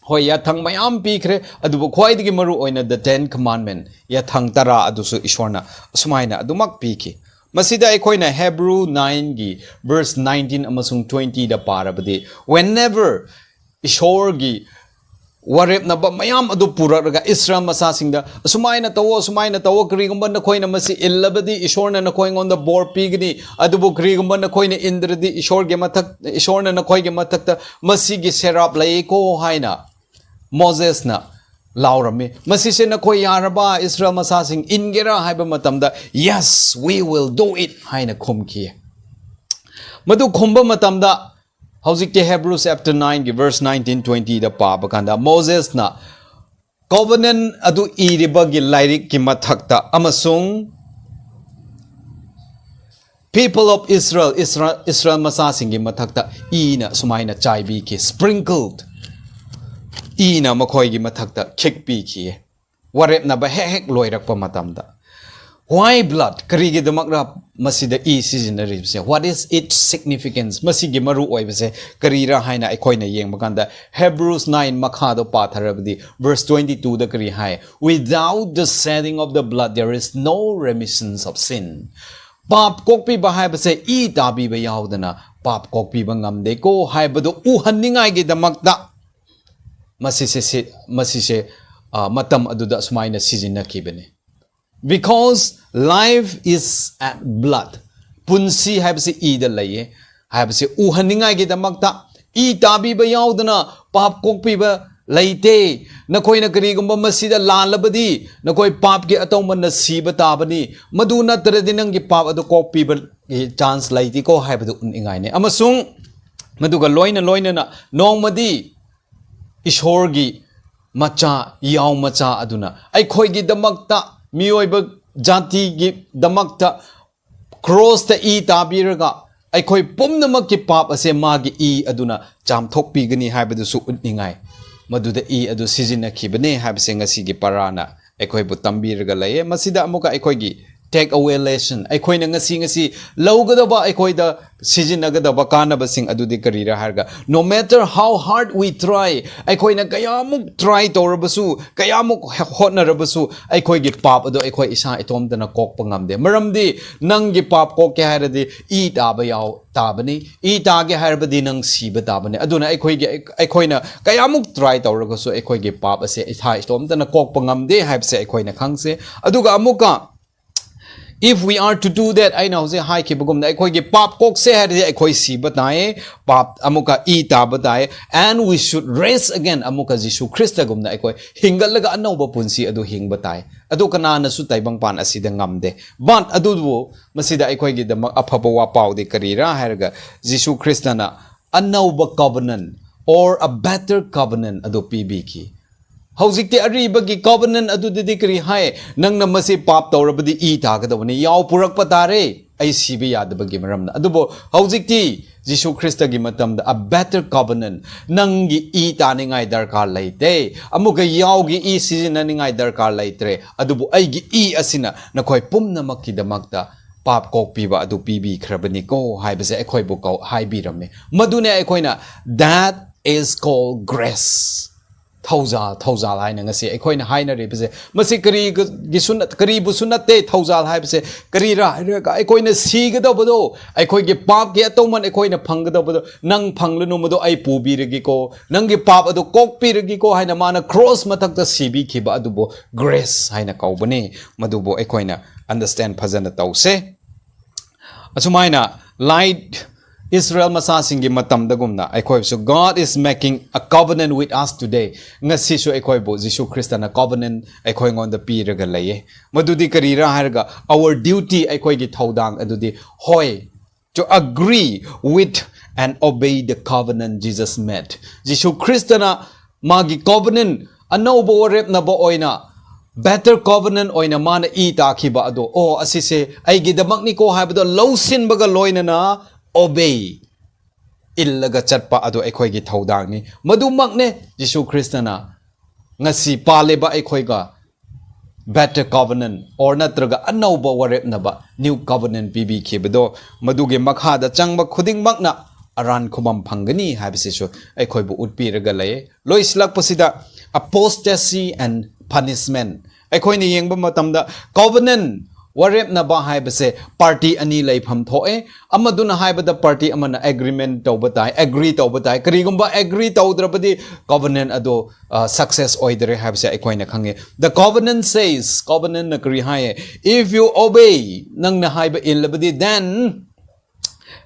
ꯍꯣꯏ, ꯌꯥꯊꯪ ꯃꯌꯥꯝ ꯄꯤꯈ꯭ꯔꯦ, ꯑꯗꯨꯕꯨ ꯈ꯭ꯋꯥꯏꯗꯒꯤ ꯃꯔꯨ ꯑꯣꯏꯅ the Ten Commandment, ꯌꯥꯊꯪ ꯇꯔꯥ ꯑꯗꯨꯁꯨ ꯏꯁꯣꯔꯅ ꯑꯁꯨꯃꯥꯏꯅ ꯑꯗꯨꯃꯛ ꯄꯤꯈꯤ꯫ ꯃꯁꯤꯗ ꯑꯩꯈꯣꯏꯅ Hebrew nineꯒꯤ verse nineteen ꯑꯃꯁꯨꯡ twentyꯗ ꯄꯥꯔꯕꯗꯤ, whenever ꯏꯁꯣꯔꯒꯤ ꯋꯥꯔꯦꯞꯅꯕ ꯃꯌꯥꯝ ꯑꯗꯨ ꯄꯨꯔꯛꯂꯒ ꯏꯁꯔꯥꯌꯦꯜ ꯃꯆꯥꯁꯤꯡꯗ, "ꯑꯁꯨꯃꯥꯏꯅ ꯇꯧꯑꯣ, ꯑꯁꯨꯃꯥꯏꯅ ꯇꯧꯑꯣ, ꯀꯔꯤꯒꯨꯝꯕ ꯅꯈꯣꯏꯅ ꯃꯁꯤ ꯏꯜꯂꯕꯗꯤ ꯏꯁꯣꯔꯅ ꯅꯈꯣꯏꯉꯣꯟꯗ ꯕꯣꯔ ꯄꯤꯒꯅꯤ, ꯑꯗꯨꯕꯨ ꯀꯔꯤꯒꯨꯝꯕ ꯅꯈꯣꯏꯅ ꯏꯟꯗ꯭ꯔꯗꯤ ꯏꯁꯣꯔꯒꯤ ꯃꯊꯛ, ꯏꯁꯣꯔꯅ ꯅꯈꯣꯏꯒꯤ ꯃꯊꯛꯇ ꯃꯁꯤꯒꯤ ꯁꯦꯔꯥꯞ ꯂꯩꯀꯣ" ꯍꯥꯏꯅ ꯃꯣꯖꯦꯁꯅ ꯂꯥꯎꯔꯝꯃꯤ꯫ ꯃꯁꯤꯁꯦ ꯅꯈꯣꯏ ꯌꯥꯔꯕ, ꯏꯁꯔꯥꯌꯦꯜ ꯃꯆꯥꯁꯤꯡ ꯏꯟꯒꯦꯔꯥ ꯍꯥꯏꯕ ꯃꯇꯝꯗ, "Yes, we will do it" ꯍꯥꯏꯅ ꯈꯨꯝꯈꯤ꯫ ꯃꯗꯨ ꯈꯨꯝꯕ ꯃꯇꯝꯗ, ꯍꯧꯖꯤꯛꯇꯤ Hebrews chapter nineꯒꯤ verse nineteen twentyꯗ ꯄꯥꯕ ꯀꯥꯟꯗ, ꯃꯣꯖꯦꯁꯅ ꯀꯣꯚꯦꯅꯦꯟ ꯑꯗꯨ ꯏꯔꯤꯕꯒꯤ ꯂꯥꯏꯔꯤꯛꯀꯤ ꯃꯊꯛꯇ ꯑꯃꯁꯨꯡ people of Israel, ꯏꯁꯔꯥ-, ꯏꯁꯔꯥꯌꯦꯜ ꯃꯆꯥꯁꯤꯡꯒꯤ ꯃꯊꯛꯇ ꯏꯅ ꯁꯨꯃꯥꯏꯅ ꯆꯥꯏꯕꯤꯈꯤ, sprinkled, ꯏꯅ ꯃꯈꯣꯏꯒꯤ ꯃꯊꯛꯇ ꯈꯤꯛꯄꯤꯈꯤ꯫ ꯋꯥꯔꯦꯞꯅꯕ ꯍꯦꯛ ꯍꯦꯛ ꯂꯣꯏꯔꯛꯄ ꯃꯇꯝꯗ꯫ Why blood? ꯀꯔꯤꯒꯤꯗꯃꯛꯔ ꯃꯁꯤꯗ E ꯁꯤꯖꯤꯟꯅꯔꯤꯕꯁꯦ? What is its significance? ꯃꯁꯤꯒꯤ ꯃꯔꯨ ꯑꯣꯏꯕꯁꯦ ꯀꯔꯤꯔꯥ ꯍꯥꯏꯅ ꯑꯩꯈꯣꯏꯅ ꯌꯦꯡꯕ ꯀꯥꯟꯗ, Hebrews nine ꯃꯈꯥꯗꯣ ꯄꯥꯊꯔꯕꯗꯤ, verse twenty twoꯗ ꯀꯔꯤ ꯍꯥꯏ? "Without the shedding of the blood, there is no remission of sin." ꯄꯥꯞ ꯀꯣꯛꯄꯤꯕ ꯍꯥꯏꯕꯁꯦ ꯏ ꯇꯥꯕꯤꯕ ꯌꯥꯎꯗꯅ ꯄꯥꯞ ꯀꯣꯛꯄꯤꯕ ꯉꯝꯗꯦꯀꯣ ꯍꯥꯏꯕꯗꯨ ꯎꯍꯟꯅꯤꯡꯉꯥꯏꯒꯤꯗꯃꯛꯇ ꯃꯁꯤꯁꯦ, ꯁꯤ-, ꯃꯁꯤꯁꯦ, ꯑ, ꯃꯇꯝ ꯑꯗꯨꯗ ꯑꯁꯨꯃꯥꯏꯅ ꯁꯤꯖꯤꯟꯅꯈꯤꯕꯅꯤ꯫ Because life is at blood. ꯄꯨꯟꯁꯤ ꯍꯥꯏꯕꯁꯤ ꯏꯗ ꯂꯩꯌꯦ ꯍꯥꯏꯕꯁꯤ ꯎꯍꯟꯅꯤꯡꯉꯥꯏꯒꯤꯗꯃꯛꯇ, ꯏ ꯇꯥꯕꯤꯕ ꯌꯥꯎꯗꯅ ꯄꯥꯞ ꯀꯣꯛꯄꯤꯕ ꯂꯩꯇꯦ꯫ ꯅꯈꯣꯏꯅ ꯀꯔꯤꯒꯨꯝꯕ ꯃꯁꯤꯗ ꯂꯥꯜꯂꯕꯗꯤ ꯅꯈꯣꯏ ꯄꯥꯞꯀꯤ ꯑꯇꯧꯃꯟꯅ ꯁꯤꯕ ꯇꯥꯕꯅꯤ꯫ ꯃꯗꯨ ꯅꯠꯇ꯭ꯔꯗꯤ ꯅꯪꯒꯤ ꯄꯥꯞ ꯑꯗꯨ ꯀꯣꯛꯄꯤꯕꯒꯤ ꯆꯥꯟꯁ ꯂꯩꯇꯦꯀꯣ ꯍꯥꯏꯕꯗꯨ ꯎꯠꯅꯤꯡꯉꯥꯏꯅꯤ꯫ ꯑꯃꯁꯨꯡ ꯃꯗꯨꯒ ꯂꯣꯏꯅ ꯂꯣꯏꯅꯅ ꯅꯣꯡꯃꯗꯤ ꯏꯁꯣꯔꯒꯤ ꯃꯆꯥ, ꯌꯥꯎ ꯃꯆꯥ ꯑꯗꯨꯅ ꯑꯩꯈꯣꯏꯒꯤꯗꯃꯛꯇ, ꯃꯤꯑꯣꯏꯕ ꯖꯥꯇꯤꯒꯤꯗꯃꯛꯇ ꯀ꯭ꯔꯣꯁꯇ ꯏ ꯇꯥꯕꯤꯔꯒ ꯑꯩꯈꯣꯏ ꯄꯨꯝꯅꯃꯛꯀꯤ ꯄꯥꯞ ꯑꯁꯦ ꯃꯥꯒꯤ ꯏ ꯑꯗꯨꯅ ꯆꯥꯝꯊꯣꯛꯄꯤꯒꯅꯤ ꯍꯥꯏꯕꯗꯨꯁꯨ ꯎꯠꯅꯤꯡꯉꯥꯏ꯫ ꯃꯗꯨꯗ ꯏ ꯑꯗꯨ ꯁꯤꯖꯤꯟꯅꯈꯤꯕꯅꯦ ꯍꯥꯏꯕꯁꯦ ꯉꯁꯤꯒꯤ ꯄꯔꯥꯅ ꯑꯩꯈꯣꯏꯕꯨ ꯇꯝꯕꯤꯔꯒ ꯂꯩꯌꯦ꯫ ꯃꯁꯤꯗ ꯑꯃꯨꯛꯀ ꯑꯩꯈꯣꯏꯒꯤ take away lesson, ꯑꯩꯈꯣꯏꯅ ꯉꯁꯤ ꯉꯁꯤ ꯂꯧꯒꯗꯕ, ꯑꯩꯈꯣꯏꯗ ꯁꯤꯖꯤꯟꯅꯒꯗꯕ ꯀꯥꯟꯅꯕꯁꯤꯡ ꯑꯗꯨꯗꯤ ꯀꯔꯤꯔꯥ ꯍꯥꯏꯔꯒ, no matter how hard we try, ꯑꯩꯈꯣꯏꯅ ꯀꯌꯥꯃꯨꯛ ꯇ꯭ꯔꯥꯏ ꯇꯧꯔꯕꯁꯨ, ꯀꯌꯥꯃꯨꯛ ꯍꯣꯠꯅꯔꯕꯁꯨ, ꯑꯩꯈꯣꯏꯒꯤ ꯄꯥꯞ ꯑꯗꯣ ꯑꯩꯈꯣꯏ ꯏꯁꯥ ꯏꯇꯣꯝꯇꯅ ꯀꯣꯛꯄ ꯉꯝꯗꯦ꯫ ꯃꯔꯝꯗꯤ ꯅꯪꯒꯤ ꯄꯥꯞ ꯀꯣꯛꯀꯦ ꯍꯥꯏꯔꯗꯤ ꯏ ꯇꯥꯕ ꯌꯥꯎ ꯇꯥꯕꯅꯤ, ꯏ ꯇꯥꯒꯦ ꯍꯥꯏꯔꯕꯗꯤ ꯅꯪ ꯁꯤꯕ ꯇꯥꯕꯅꯤ꯫ ꯑꯗꯨꯅ ꯑꯩꯈꯣꯏꯒꯤ, ꯑꯩꯈꯣꯏꯅ ꯀꯌꯥꯃꯨꯛ ꯇ꯭ꯔꯥꯏ ꯇꯧꯔꯒꯁꯨ ꯑꯩꯈꯣꯏꯒꯤ ꯄꯥꯞ ꯑꯁꯦ ꯏꯁꯥ ꯏꯇꯣꯝꯇꯅ ꯀꯣꯛꯄ ꯉꯝꯗꯦ ꯍꯥꯏꯕꯁꯦ ꯑꯩꯈꯣꯏꯅ ꯈꯪꯁꯦ꯫ ꯑꯗꯨꯒ ꯑꯃꯨꯛꯀ, if we are to do that, ꯑꯩꯅ ꯍꯧꯖꯤꯛ ꯍꯥꯏꯈꯤꯕꯒꯨꯝꯅ, ꯑꯩꯈꯣꯏꯒꯤ ꯄꯥꯞ ꯀꯣꯛꯁꯦ ꯍꯥꯏꯔꯗꯤ ꯑꯩꯈꯣꯏ ꯁꯤꯕ ꯇꯥꯏꯌꯦ, ꯄꯥꯞ ꯑꯃꯨꯛꯀ ꯏ ꯇꯥꯕ ꯇꯥꯏ, and we should rise again, ꯑꯃꯨꯛꯀ ꯖꯤꯁꯨ ꯈ꯭ꯔꯤꯁꯇꯒꯨꯝꯅ ꯑꯩꯈꯣꯏ ꯍꯤꯡꯒꯠꯂꯒ ꯑꯅꯧꯕ ꯄꯨꯟꯁꯤ ꯑꯗꯨ ꯍꯤꯡꯕ ꯇꯥꯏ꯫ ꯑꯗꯨ ꯀꯅꯥꯅꯁꯨ ꯇꯥꯏꯕꯪꯄꯥꯟ ꯑꯁꯤꯗ ꯉꯝꯗꯦ꯫ But ꯑꯗꯨꯕꯨ ꯃꯁꯤꯗ ꯑꯩꯈꯣꯏꯒꯤꯗꯃꯛ ꯑꯐꯕ ꯋꯥꯄꯥꯎꯗꯤ ꯀꯔꯤꯔꯥ ꯍꯥꯏꯔꯒ, ꯖꯤꯁꯨ ꯈ꯭ꯔꯤꯁꯇꯅ ꯑꯅꯧꯕ covenant or a better covenant ꯑꯗꯨ ꯄꯤꯕꯤꯈꯤ꯫ ꯍꯧꯖꯤꯛꯇꯤ ꯑꯔꯤꯕꯒꯤ covenant ꯑꯗꯨꯗꯗꯤ ꯀꯔꯤ ꯍꯥꯏ? ꯅꯪꯅ ꯃꯁꯤ ꯄꯥꯞ ꯇꯧꯔꯕꯗꯤ ꯏ ꯇꯥꯒꯗꯕꯅꯤ, ꯌꯥꯎ ꯄꯨꯔꯛꯄ ꯇꯥꯔꯦ, ꯑꯩ ꯁꯤꯕ ꯌꯥꯗꯕꯒꯤ ꯃꯔꯝꯅ꯫ ꯑꯗꯨꯕꯨ ꯍꯧꯖꯤꯛꯇꯤ ꯖꯤꯁꯨ ꯈ꯭ꯔꯤꯁꯇꯒꯤ ꯃꯇꯝꯗ a better covenant, ꯅꯪꯒꯤ ꯏ ꯇꯥꯅꯤꯡꯉꯥꯏ ꯗꯔꯀꯥꯔ ꯂꯩꯇꯦ, ꯑꯃꯨꯛꯀ ꯌꯥꯎꯒꯤ ꯏ ꯁꯤꯖꯤꯟꯅꯅꯤꯡꯉꯥꯏ ꯗꯔꯀꯥꯔ ꯂꯩꯇ꯭ꯔꯦ, ꯑꯗꯨꯕꯨ ꯑꯩꯒꯤ ꯏ ꯑꯁꯤꯅ ꯅꯈꯣꯏ ꯄꯨꯝꯅꯃꯛꯀꯤꯗꯃꯛꯇ ꯄꯥꯞ ꯀꯣꯛꯄꯤꯕ ꯑꯗꯨ ꯄꯤꯕꯤꯈ꯭ꯔꯕꯅꯤꯀꯣ ꯍꯥꯏꯕꯁꯦ ꯑꯩꯈꯣꯏꯕꯨ ꯀꯧ-, ꯍꯥꯏꯕꯤꯔꯝꯃꯤ꯫ ꯃꯗꯨꯅꯦ ꯑꯩꯈꯣꯏꯅ, that is called grace꯫ ꯊꯧꯖꯥꯜ, ꯊꯧꯖꯥꯜ ꯍꯥꯏꯅ ꯉꯁꯤ ꯑꯩꯈꯣꯏꯅ ꯍꯥꯏꯅꯔꯤꯕꯁꯦ, ꯃꯁꯤ ꯀꯔꯤꯒꯤꯁꯨ ꯅꯠ-, ꯀꯔꯤꯕꯨꯁꯨ ꯅꯠꯇꯦ꯫ ꯊꯧꯖꯥꯜ ꯍꯥꯏꯕꯁꯦ ꯀꯔꯤꯔꯥ ꯍꯥꯏꯔꯒ, ꯑꯩꯈꯣꯏꯅ ꯁꯤꯒꯗꯧꯕꯗꯣ, ꯑꯩꯈꯣꯏꯒꯤ ꯄꯥꯞꯀꯤ ꯑꯇꯧꯃꯟ ꯑꯩꯈꯣꯏꯅ ꯐꯪꯒꯗꯧꯕꯗꯣ, ꯅꯪ ꯐꯪꯂꯅꯨ, ꯃꯗꯨ ꯑꯩ ꯄꯨꯕꯤꯔꯒꯦꯀꯣ, ꯅꯪꯒꯤ ꯄꯥꯞ ꯑꯗꯨ ꯀꯣꯛꯄꯤꯔꯒꯦꯀꯣ ꯍꯥꯏꯅ ꯃꯥꯅ ꯀ꯭ꯔꯣꯁ ꯃꯊꯛꯇ ꯁꯤꯕꯤꯈꯤꯕ ꯑꯗꯨꯕꯨ grace ꯍꯥꯏꯅ ꯀꯧꯕꯅꯤ꯫ ꯃꯗꯨꯕꯨ ꯑꯩꯈꯣꯏꯅ understand ꯐꯖꯅ ꯇꯧꯁꯦ꯫ ꯑꯁꯨꯃꯥꯏꯅ light ꯏꯁꯔꯥꯌꯦꯜ ꯃꯆꯥꯁꯤꯡꯒꯤ ꯃꯇꯝꯗꯒꯨꯝꯅ ꯑꯩꯈꯣꯏꯕꯨꯁꯨ God is making a covenant with us today. ꯉꯁꯤꯁꯨ ꯑꯩꯈꯣꯏꯕꯨ ꯖꯤꯁꯨ ꯈ꯭ꯔꯤꯁꯇꯅ covenant ꯑꯩꯈꯣꯏꯉꯣꯟꯗ ꯄꯤꯔꯒ ꯂꯩꯌꯦ꯫ ꯃꯗꯨꯗꯤ ꯀꯔꯤꯔꯥ ꯍꯥꯏꯔꯒ, our duty, ꯑꯩꯈꯣꯏꯒꯤ ꯊꯧꯗꯥꯡ ꯑꯗꯨꯗꯤ, ꯍꯣꯏ, to agree with and obey the covenant Jesus made. ꯖꯤꯁꯨ ꯈ꯭ꯔꯤꯁꯇꯅ ꯃꯥꯒꯤ covenant, ꯑꯅꯧꯕ ꯋꯥꯔꯦꯞꯅꯕ ꯑꯣꯏꯅ, better covenant ꯑꯣꯏꯅ ꯃꯥꯅ ꯏ ꯇꯥꯈꯤꯕ ꯑꯗꯣ, ꯑꯣ, ꯑꯁꯤꯁꯦ ꯑꯩꯒꯤꯗꯃꯛꯅꯤꯀꯣ ꯍꯥꯏꯕꯗꯣ ꯂꯧꯁꯤꯟꯕꯒ ꯂꯣꯏꯅꯅ obey, ꯏꯜꯂꯒ ꯆꯠꯄ ꯑꯗꯨ ꯑꯩꯈꯣꯏꯒꯤ ꯊꯧꯗꯥꯡꯅꯤ꯫ ꯃꯗꯨꯃꯛꯅꯦ ꯖꯤꯁꯨ ꯈ꯭ꯔꯤꯁꯇꯅ ꯉꯁꯤ ꯄꯥꯜꯂꯤꯕ ꯑꯩꯈꯣꯏꯒ better covenant or ꯅꯠꯇ꯭ꯔꯒ ꯑꯅꯧꯕ ꯋꯥꯔꯦꯞꯅꯕ, new covenant, ꯄꯤꯕꯤꯈꯤꯕꯗꯣ, ꯃꯗꯨꯒꯤ ꯃꯈꯥꯗ ꯆꯪꯕ ꯈꯨꯗꯤꯡꯃꯛꯅ ꯑꯔꯥꯟ ꯈꯨꯕꯝ ꯐꯪꯒꯅꯤ ꯍꯥꯏꯕꯁꯤꯁꯨ ꯑꯩꯈꯣꯏꯕꯨ ꯎꯠꯄꯤꯔꯒ ꯂꯩꯌꯦ꯫ ꯂꯣꯏꯁꯤꯜꯂꯛꯄꯁꯤꯗ, apostasy and punishment꯫ ꯑꯩꯈꯣꯏꯅ ꯌꯦꯡꯕ ꯃꯇꯝꯗ, covenant, ꯋꯥꯔꯦꯞꯅꯕ ꯍꯥꯏꯕꯁꯦ party ꯑꯅꯤ ꯂꯩꯐꯝ ꯊꯣꯛꯑꯦ꯫ ꯑꯃꯗꯨꯅ ꯍꯥꯏꯕꯗ party ꯑꯃꯅ agreement ꯇꯧꯕ ꯇꯥꯏ, agree ꯇꯧꯕ ꯇꯥꯏ꯫ ꯀꯔꯤꯒꯨꯝꯕ agree ꯇꯧꯗ꯭ꯔꯕꯗꯤ covenant ꯑꯗꯣ, ꯑ, success ꯑꯣꯏꯗ꯭ꯔꯦ ꯍꯥꯏꯕꯁꯦ ꯑꯩꯈꯣꯏꯅ ꯈꯪꯉꯦ꯫ The covenant says, covenantꯅ ꯀꯔꯤ ꯍꯥꯏꯌꯦ? If you obey, ꯅꯪꯅ ꯍꯥꯏꯕ ꯏꯜꯂꯕꯗꯤ, then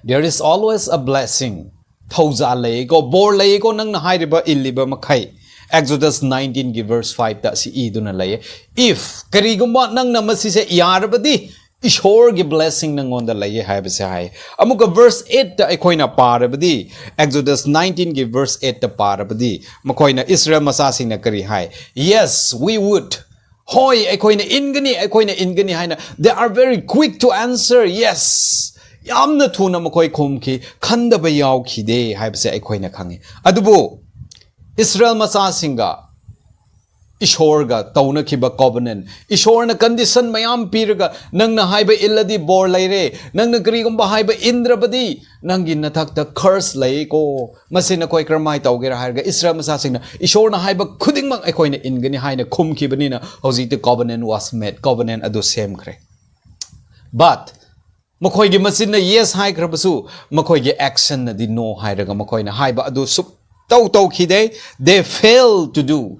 there is always a blessing. ꯊꯧꯖꯥꯜ ꯂꯩꯀꯣ, ꯕꯣꯔ ꯂꯩꯀꯣ, ꯅꯪꯅ ꯍꯥꯏꯔꯤꯕ, ꯏꯜꯂꯤꯕ ꯃꯈꯩ꯫ Exodus nineteenꯒꯤ verse fiveꯇ ꯑꯁꯤ ꯏꯗꯨꯅ ꯂꯩꯌꯦ꯫ If, ꯀꯔꯤꯒꯨꯝꯕ ꯅꯪꯅ ꯃꯁꯤꯁꯦ ꯌꯥꯔꯕꯗꯤ, ꯏꯁꯣꯔꯒꯤ blessing ꯅꯪꯉꯣꯟꯗ ꯂꯩꯌꯦ ꯍꯥꯏꯕꯁꯦ ꯍꯥꯏ꯫ ꯑꯃꯨꯛꯀ verse eightꯇ ꯑꯩꯈꯣꯏꯅ ꯄꯥꯔꯕꯗꯤ, Exodus nineteenꯒꯤ verse eightꯇ ꯄꯥꯔꯕꯗꯤ, ꯃꯈꯣꯏꯅ, ꯏꯁꯔꯥꯌꯦꯜ ꯃꯆꯥꯁꯤꯡꯅ ꯀꯔꯤ ꯍꯥꯏ? Yes, we would. ꯍꯣꯏ, ꯑꯩꯈꯣꯏꯅ ꯏꯟꯒꯅꯤ, ꯑꯩꯈꯣꯏꯅ ꯏꯟꯒꯅꯤ ꯍꯥꯏꯅ, they are very quick to answer yes. ꯌꯥꯝꯅ ꯊꯨꯅ ꯃꯈꯣꯏ ꯈꯨꯝꯈꯤ, ꯈꯟꯗꯕ ꯌꯥꯎꯈꯤꯗꯦ ꯍꯥꯏꯕꯁꯦ ꯑꯩꯈꯣꯏꯅ ꯈꯪꯉꯤ꯫ ꯑꯗꯨꯕꯨ ꯏꯁꯔꯥꯌꯦꯜ ꯃꯆꯥꯁꯤꯡꯒ ꯏꯁꯣꯔꯒ ꯇꯧꯅꯈꯤꯕ covenant, ꯏꯁꯣꯔꯅ condition ꯃꯌꯥꯝ ꯄꯤꯔꯒ, "ꯅꯪꯅ ꯍꯥꯏꯕ ꯏꯜꯂꯗꯤ ꯕꯣꯔ ꯂꯩꯔꯦ, ꯅꯪꯅ ꯀꯔꯤꯒꯨꯝꯕ ꯍꯥꯏꯕ ꯏꯟꯗ꯭ꯔꯕꯗꯤ ꯅꯪꯒꯤ ꯅꯊꯛꯇ curse ꯂꯩꯀꯣ, ꯃꯁꯤ ꯅꯈꯣꯏ ꯀꯔꯝꯍꯥꯏꯅ ꯇꯧꯒꯦꯔꯥ?" ꯍꯥꯏꯔꯒ ꯏꯁꯔꯥꯌꯦꯜ ꯃꯆꯥꯁꯤꯡꯅ, "ꯏꯁꯣꯔꯅ ꯍꯥꯏꯕ ꯈꯨꯗꯤꯡꯃꯛ ꯑꯩꯈꯣꯏꯅ ꯏꯟꯒꯅꯤ" ꯍꯥꯏꯅ ꯈꯨꯝꯈꯤꯕꯅꯤꯅ, ꯍꯧꯖꯤꯛꯇꯤ covenant was made, covenant ꯑꯗꯨ ꯁꯦꯝꯈ꯭ꯔꯦ꯫ But ꯃꯈꯣꯏꯒꯤ ꯃꯆꯤꯟꯅ yes ꯍꯥꯏꯈ꯭ꯔꯕꯁꯨ, ꯃꯈꯣꯏꯒꯤ actionꯅꯗꯤ no ꯍꯥꯏꯔꯒ, ꯃꯈꯣꯏꯅ ꯍꯥꯏꯕ ꯑꯗꯨ ꯁꯨꯛꯇꯧ ꯇꯧꯈꯤꯗꯦ꯫ They fail to do.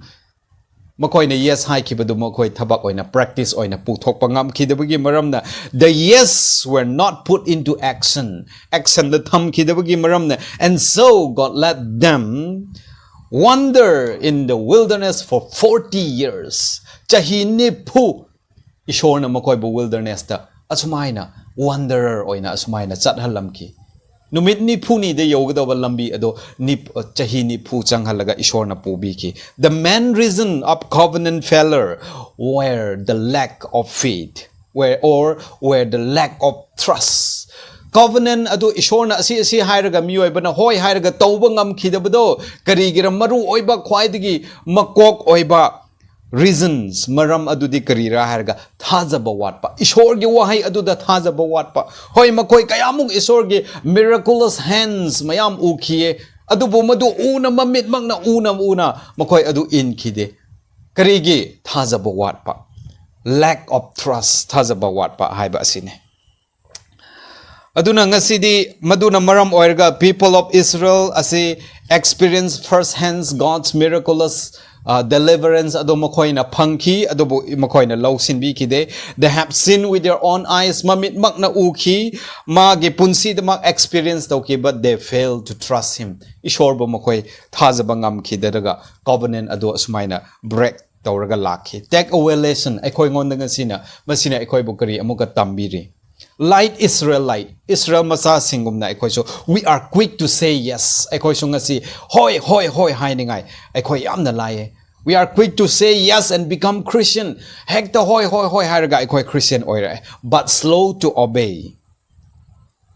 ꯃꯈꯣꯏꯅ yes ꯍꯥꯏꯈꯤꯕꯗꯨ ꯃꯈꯣꯏ ꯊꯕꯛ ꯑꯣꯏꯅ, practice ꯑꯣꯏꯅ ꯄꯨꯊꯣꯛꯄ ꯉꯝꯈꯤꯗꯕꯒꯤ ꯃꯔꯝꯅ, the yes were not put into action. Actionꯗ ꯊꯝꯈꯤꯗꯕꯒꯤ ꯃꯔꯝꯅ, and so God led them wander in the wilderness for forty years. ꯆꯍꯤ ꯅꯤꯐꯨ ꯏꯁꯣꯔꯅ ꯃꯈꯣꯏꯕꯨ wildernessꯇ ꯑꯁꯨꯃꯥꯏꯅ wanderer ꯑꯣꯏꯅ ꯑꯁꯨꯃꯥꯏꯅ ꯆꯠꯍꯜꯂꯝꯈꯤ꯫ ꯅꯨꯃꯤꯠ ꯅꯤꯐꯨꯅꯤꯗ ꯌꯧꯒꯗꯧꯕ ꯂꯝꯕꯤ ꯑꯗꯣ ꯅꯤꯞ-, ꯆꯍꯤ ꯅꯤꯐꯨ ꯆꯪꯍꯜꯂꯒ ꯏꯁꯣꯔꯅ ꯄꯨꯕꯤꯈꯤ꯫ The main reason of covenant failure were the lack of faith, where, or where the lack of trust. Covenant ꯑꯗꯨ ꯏꯁꯣꯔꯅ ꯑꯁꯤ, ꯑꯁꯤ ꯍꯥꯏꯔꯒ ꯃꯤꯑꯣꯏꯕꯅ ꯍꯣꯏ ꯍꯥꯏꯔꯒ ꯇꯧꯕ ꯉꯝꯈꯤꯗꯕꯗꯣ ꯀꯔꯤꯒꯤꯔ? ꯃꯔꯨ ꯑꯣꯏꯕ, ꯈ꯭ꯋꯥꯏꯗꯒꯤ ꯃꯀꯣꯛ ꯑꯣꯏꯕ reasons, ꯃꯔꯝ ꯑꯗꯨꯗꯤ ꯀꯔꯤꯔꯥ ꯍꯥꯏꯔꯒ ꯊꯥꯖꯕ ꯋꯥꯠꯄ, ꯏꯁꯣꯔꯒꯤ ꯋꯥꯍꯩ ꯑꯗꯨꯗ ꯊꯥꯖꯕ ꯋꯥꯠꯄ꯫ ꯍꯣꯏ, ꯃꯈꯣꯏ ꯀꯌꯥꯃꯨꯛ ꯏꯁꯣꯔꯒꯤ miraculous hands ꯃꯌꯥꯝ ꯎꯈꯤꯌꯦ, ꯑꯗꯨꯕꯨ ꯃꯗꯨ ꯎꯅ, ꯃꯃꯤꯠꯃꯛꯅ ꯎꯅ ꯎꯅ ꯃꯈꯣꯏ ꯑꯗꯨ ꯏꯟꯈꯤꯗꯦ꯫ ꯀꯔꯤꯒꯤ? ꯊꯥꯖꯕ ꯋꯥꯠꯄ, lack of trust, ꯊꯥꯖꯕ ꯋꯥꯠꯄ ꯍꯥꯏꯕ ꯑꯁꯤꯅꯤ꯫ ꯑꯗꯨꯅ ꯉꯁꯤꯗꯤ ꯃꯗꯨꯅ ꯃꯔꯝ ꯑꯣꯏꯔꯒ people of Israel ꯑꯁꯤ experience first hand God's miraculous, uh, deliverance ꯑꯗꯨ ꯃꯈꯣꯏꯅ ꯐꯪꯈꯤ, ꯑꯗꯨꯕꯨ ꯃꯈꯣꯏꯅ ꯂꯧꯁꯤꯟꯕꯤꯈꯤꯗꯦ꯫ They have seen with their own eyes, ꯃꯃꯤꯠꯃꯛꯅ ꯎꯈꯤ, ꯃꯥꯒꯤ ꯄꯨꯟꯁꯤꯗꯃꯛ experience ꯇꯧꯈꯤ, but they failed to trust him. ꯏꯁꯣꯔꯕꯨ ꯃꯈꯣꯏ ꯊꯥꯖꯕ ꯉꯝꯈꯤꯗꯔꯒ covenant ꯑꯗꯨ ꯑꯁꯨꯃꯥꯏꯅ break ꯇꯧꯔꯒ ꯂꯥꯛꯈꯤ꯫ Take away lesson, ꯑꯩꯈꯣꯏꯉꯣꯟꯗ ꯉꯁꯤꯅ, ꯃꯁꯤꯅ ꯑꯩꯈꯣꯏꯕꯨ ꯀꯔꯤ ꯑꯃꯨꯛꯀ ꯇꯝꯕꯤꯔꯤ? Like Israelite, ꯏꯁꯔꯥꯌꯦꯜ ꯃꯆꯥꯁꯤꯡꯒꯨꯝꯅ ꯑꯩꯈꯣꯏꯁꯨ, we are quick to say yes. ꯑꯩꯈꯣꯏꯁꯨ ꯉꯁꯤ ꯍꯣꯏ, ꯍꯣꯏ, ꯍꯣꯏ ꯍꯥꯏꯅꯤꯡꯉꯥꯏ ꯑꯩꯈꯣꯏ ꯌꯥꯝꯅ ꯂꯥꯏꯌꯦ꯫ We are quick to say yes and become Christian. ꯍꯦꯛꯇ ꯍꯣꯏ, ꯍꯣꯏ, ꯍꯣꯏ ꯍꯥꯏꯔꯒ ꯑꯩꯈꯣꯏ Christian ꯑꯣꯏꯔꯛꯑꯦ, but slow to obey.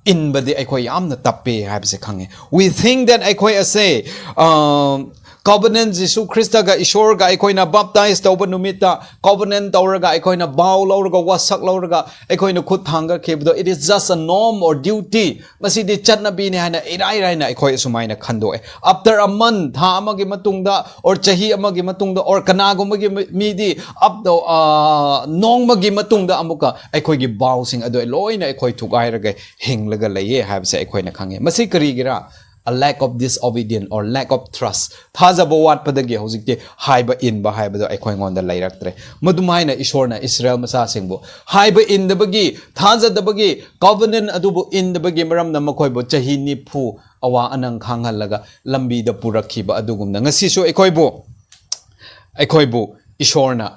ꯏꯟꯕꯗꯤ ꯑꯩꯈꯣꯏ ꯌꯥꯝꯅ ꯇꯞꯄꯦ ꯍꯥꯏꯕꯁꯦ ꯈꯪꯉꯦ꯫ We think that ꯑꯩꯈꯣꯏ ꯑꯁꯦ, ꯑ, covenant, ꯖꯤꯁꯨ ꯈ꯭ꯔꯤꯁꯇꯒ ꯏꯁꯣꯔꯒ ꯑꯩꯈꯣꯏꯅ baptize ꯇꯧꯕ ꯅꯨꯃꯤꯠꯇ covenant ꯇꯧꯔꯒ, ꯑꯩꯈꯣꯏꯅ vow ꯂꯧꯔꯒ, ꯋꯥꯁꯛ ꯂꯧꯔꯒ ꯑꯩꯈꯣꯏꯅ ꯈꯨꯠ ꯊꯥꯡꯒꯠꯈꯤꯕꯗꯣ, it is just a norm or duty, ꯃꯁꯤꯗꯤ ꯆꯠꯅꯕꯤꯅꯤ ꯍꯥꯏꯅ ꯏꯔꯥꯏ ꯔꯥꯏꯅ ꯑꯩꯈꯣꯏ ꯑꯁꯨꯃꯥꯏꯅ ꯈꯟꯗꯣꯛꯑꯦ꯫ After a month, ꯊꯥ ꯑꯃꯒꯤ ꯃꯇꯨꯡꯗ, or ꯆꯍꯤ ꯑꯃꯒꯤ ꯃꯇꯨꯡꯗ, or ꯀꯅꯥꯒꯨꯝꯕꯒꯤ ꯃꯤ-, ꯃꯤꯗꯤ up to, ꯑ, ꯅꯣꯡꯃꯒꯤ ꯃꯇꯨꯡꯗ ꯑꯃꯨꯛꯀ ꯑꯩꯈꯣꯏꯒꯤ vowꯁꯤꯡ ꯑꯗꯨ ꯂꯣꯏꯅ ꯑꯩꯈꯣꯏ ꯊꯨꯒꯥꯏꯔꯒ ꯍꯤꯡꯂꯒ ꯂꯩꯌꯦ ꯍꯥꯏꯕꯁꯦ ꯑꯩꯈꯣꯏꯅ ꯈꯪꯉꯦ꯫ ꯃꯁꯤ ꯀꯔꯤꯒꯤꯔꯥ? A lack of disobedience or lack of trust. ꯊꯥꯖꯕ ꯋꯥꯠꯄꯗꯒꯤ ꯍꯧꯖꯤꯛꯇꯤ ꯍꯥꯏꯕ ꯏꯟꯕ ꯍꯥꯏꯕꯗꯣ ꯑꯩꯈꯣꯏꯉꯣꯟꯗ ꯂꯩꯔꯛꯇ꯭ꯔꯦ꯫ ꯃꯗꯨꯃꯥꯏꯅ ꯏꯁꯣꯔꯅ ꯏꯁꯔꯥꯌꯦꯜ ꯃꯆꯥꯁꯤꯡꯕꯨ ꯍꯥꯏꯕ ꯏꯟꯗꯕꯒꯤ, ꯊꯥꯖꯗꯕꯒꯤ, covenant ꯑꯗꯨꯕꯨ ꯏꯟꯗꯕꯒꯤ ꯃꯔꯝꯅ ꯃꯈꯣꯏꯕꯨ ꯆꯍꯤ ꯅꯤꯐꯨ ꯑꯋꯥ ꯑꯅꯪ ꯈꯥꯡꯍꯜꯂꯒ ꯂꯝꯕꯤꯗ ꯄꯨꯔꯛꯈꯤꯕ ꯑꯗꯨꯒꯨꯝꯅ ꯉꯁꯤꯁꯨ ꯑꯩꯈꯣꯏꯕꯨ, ꯑꯩꯈꯣꯏꯕꯨ ꯏꯁꯣꯔꯅ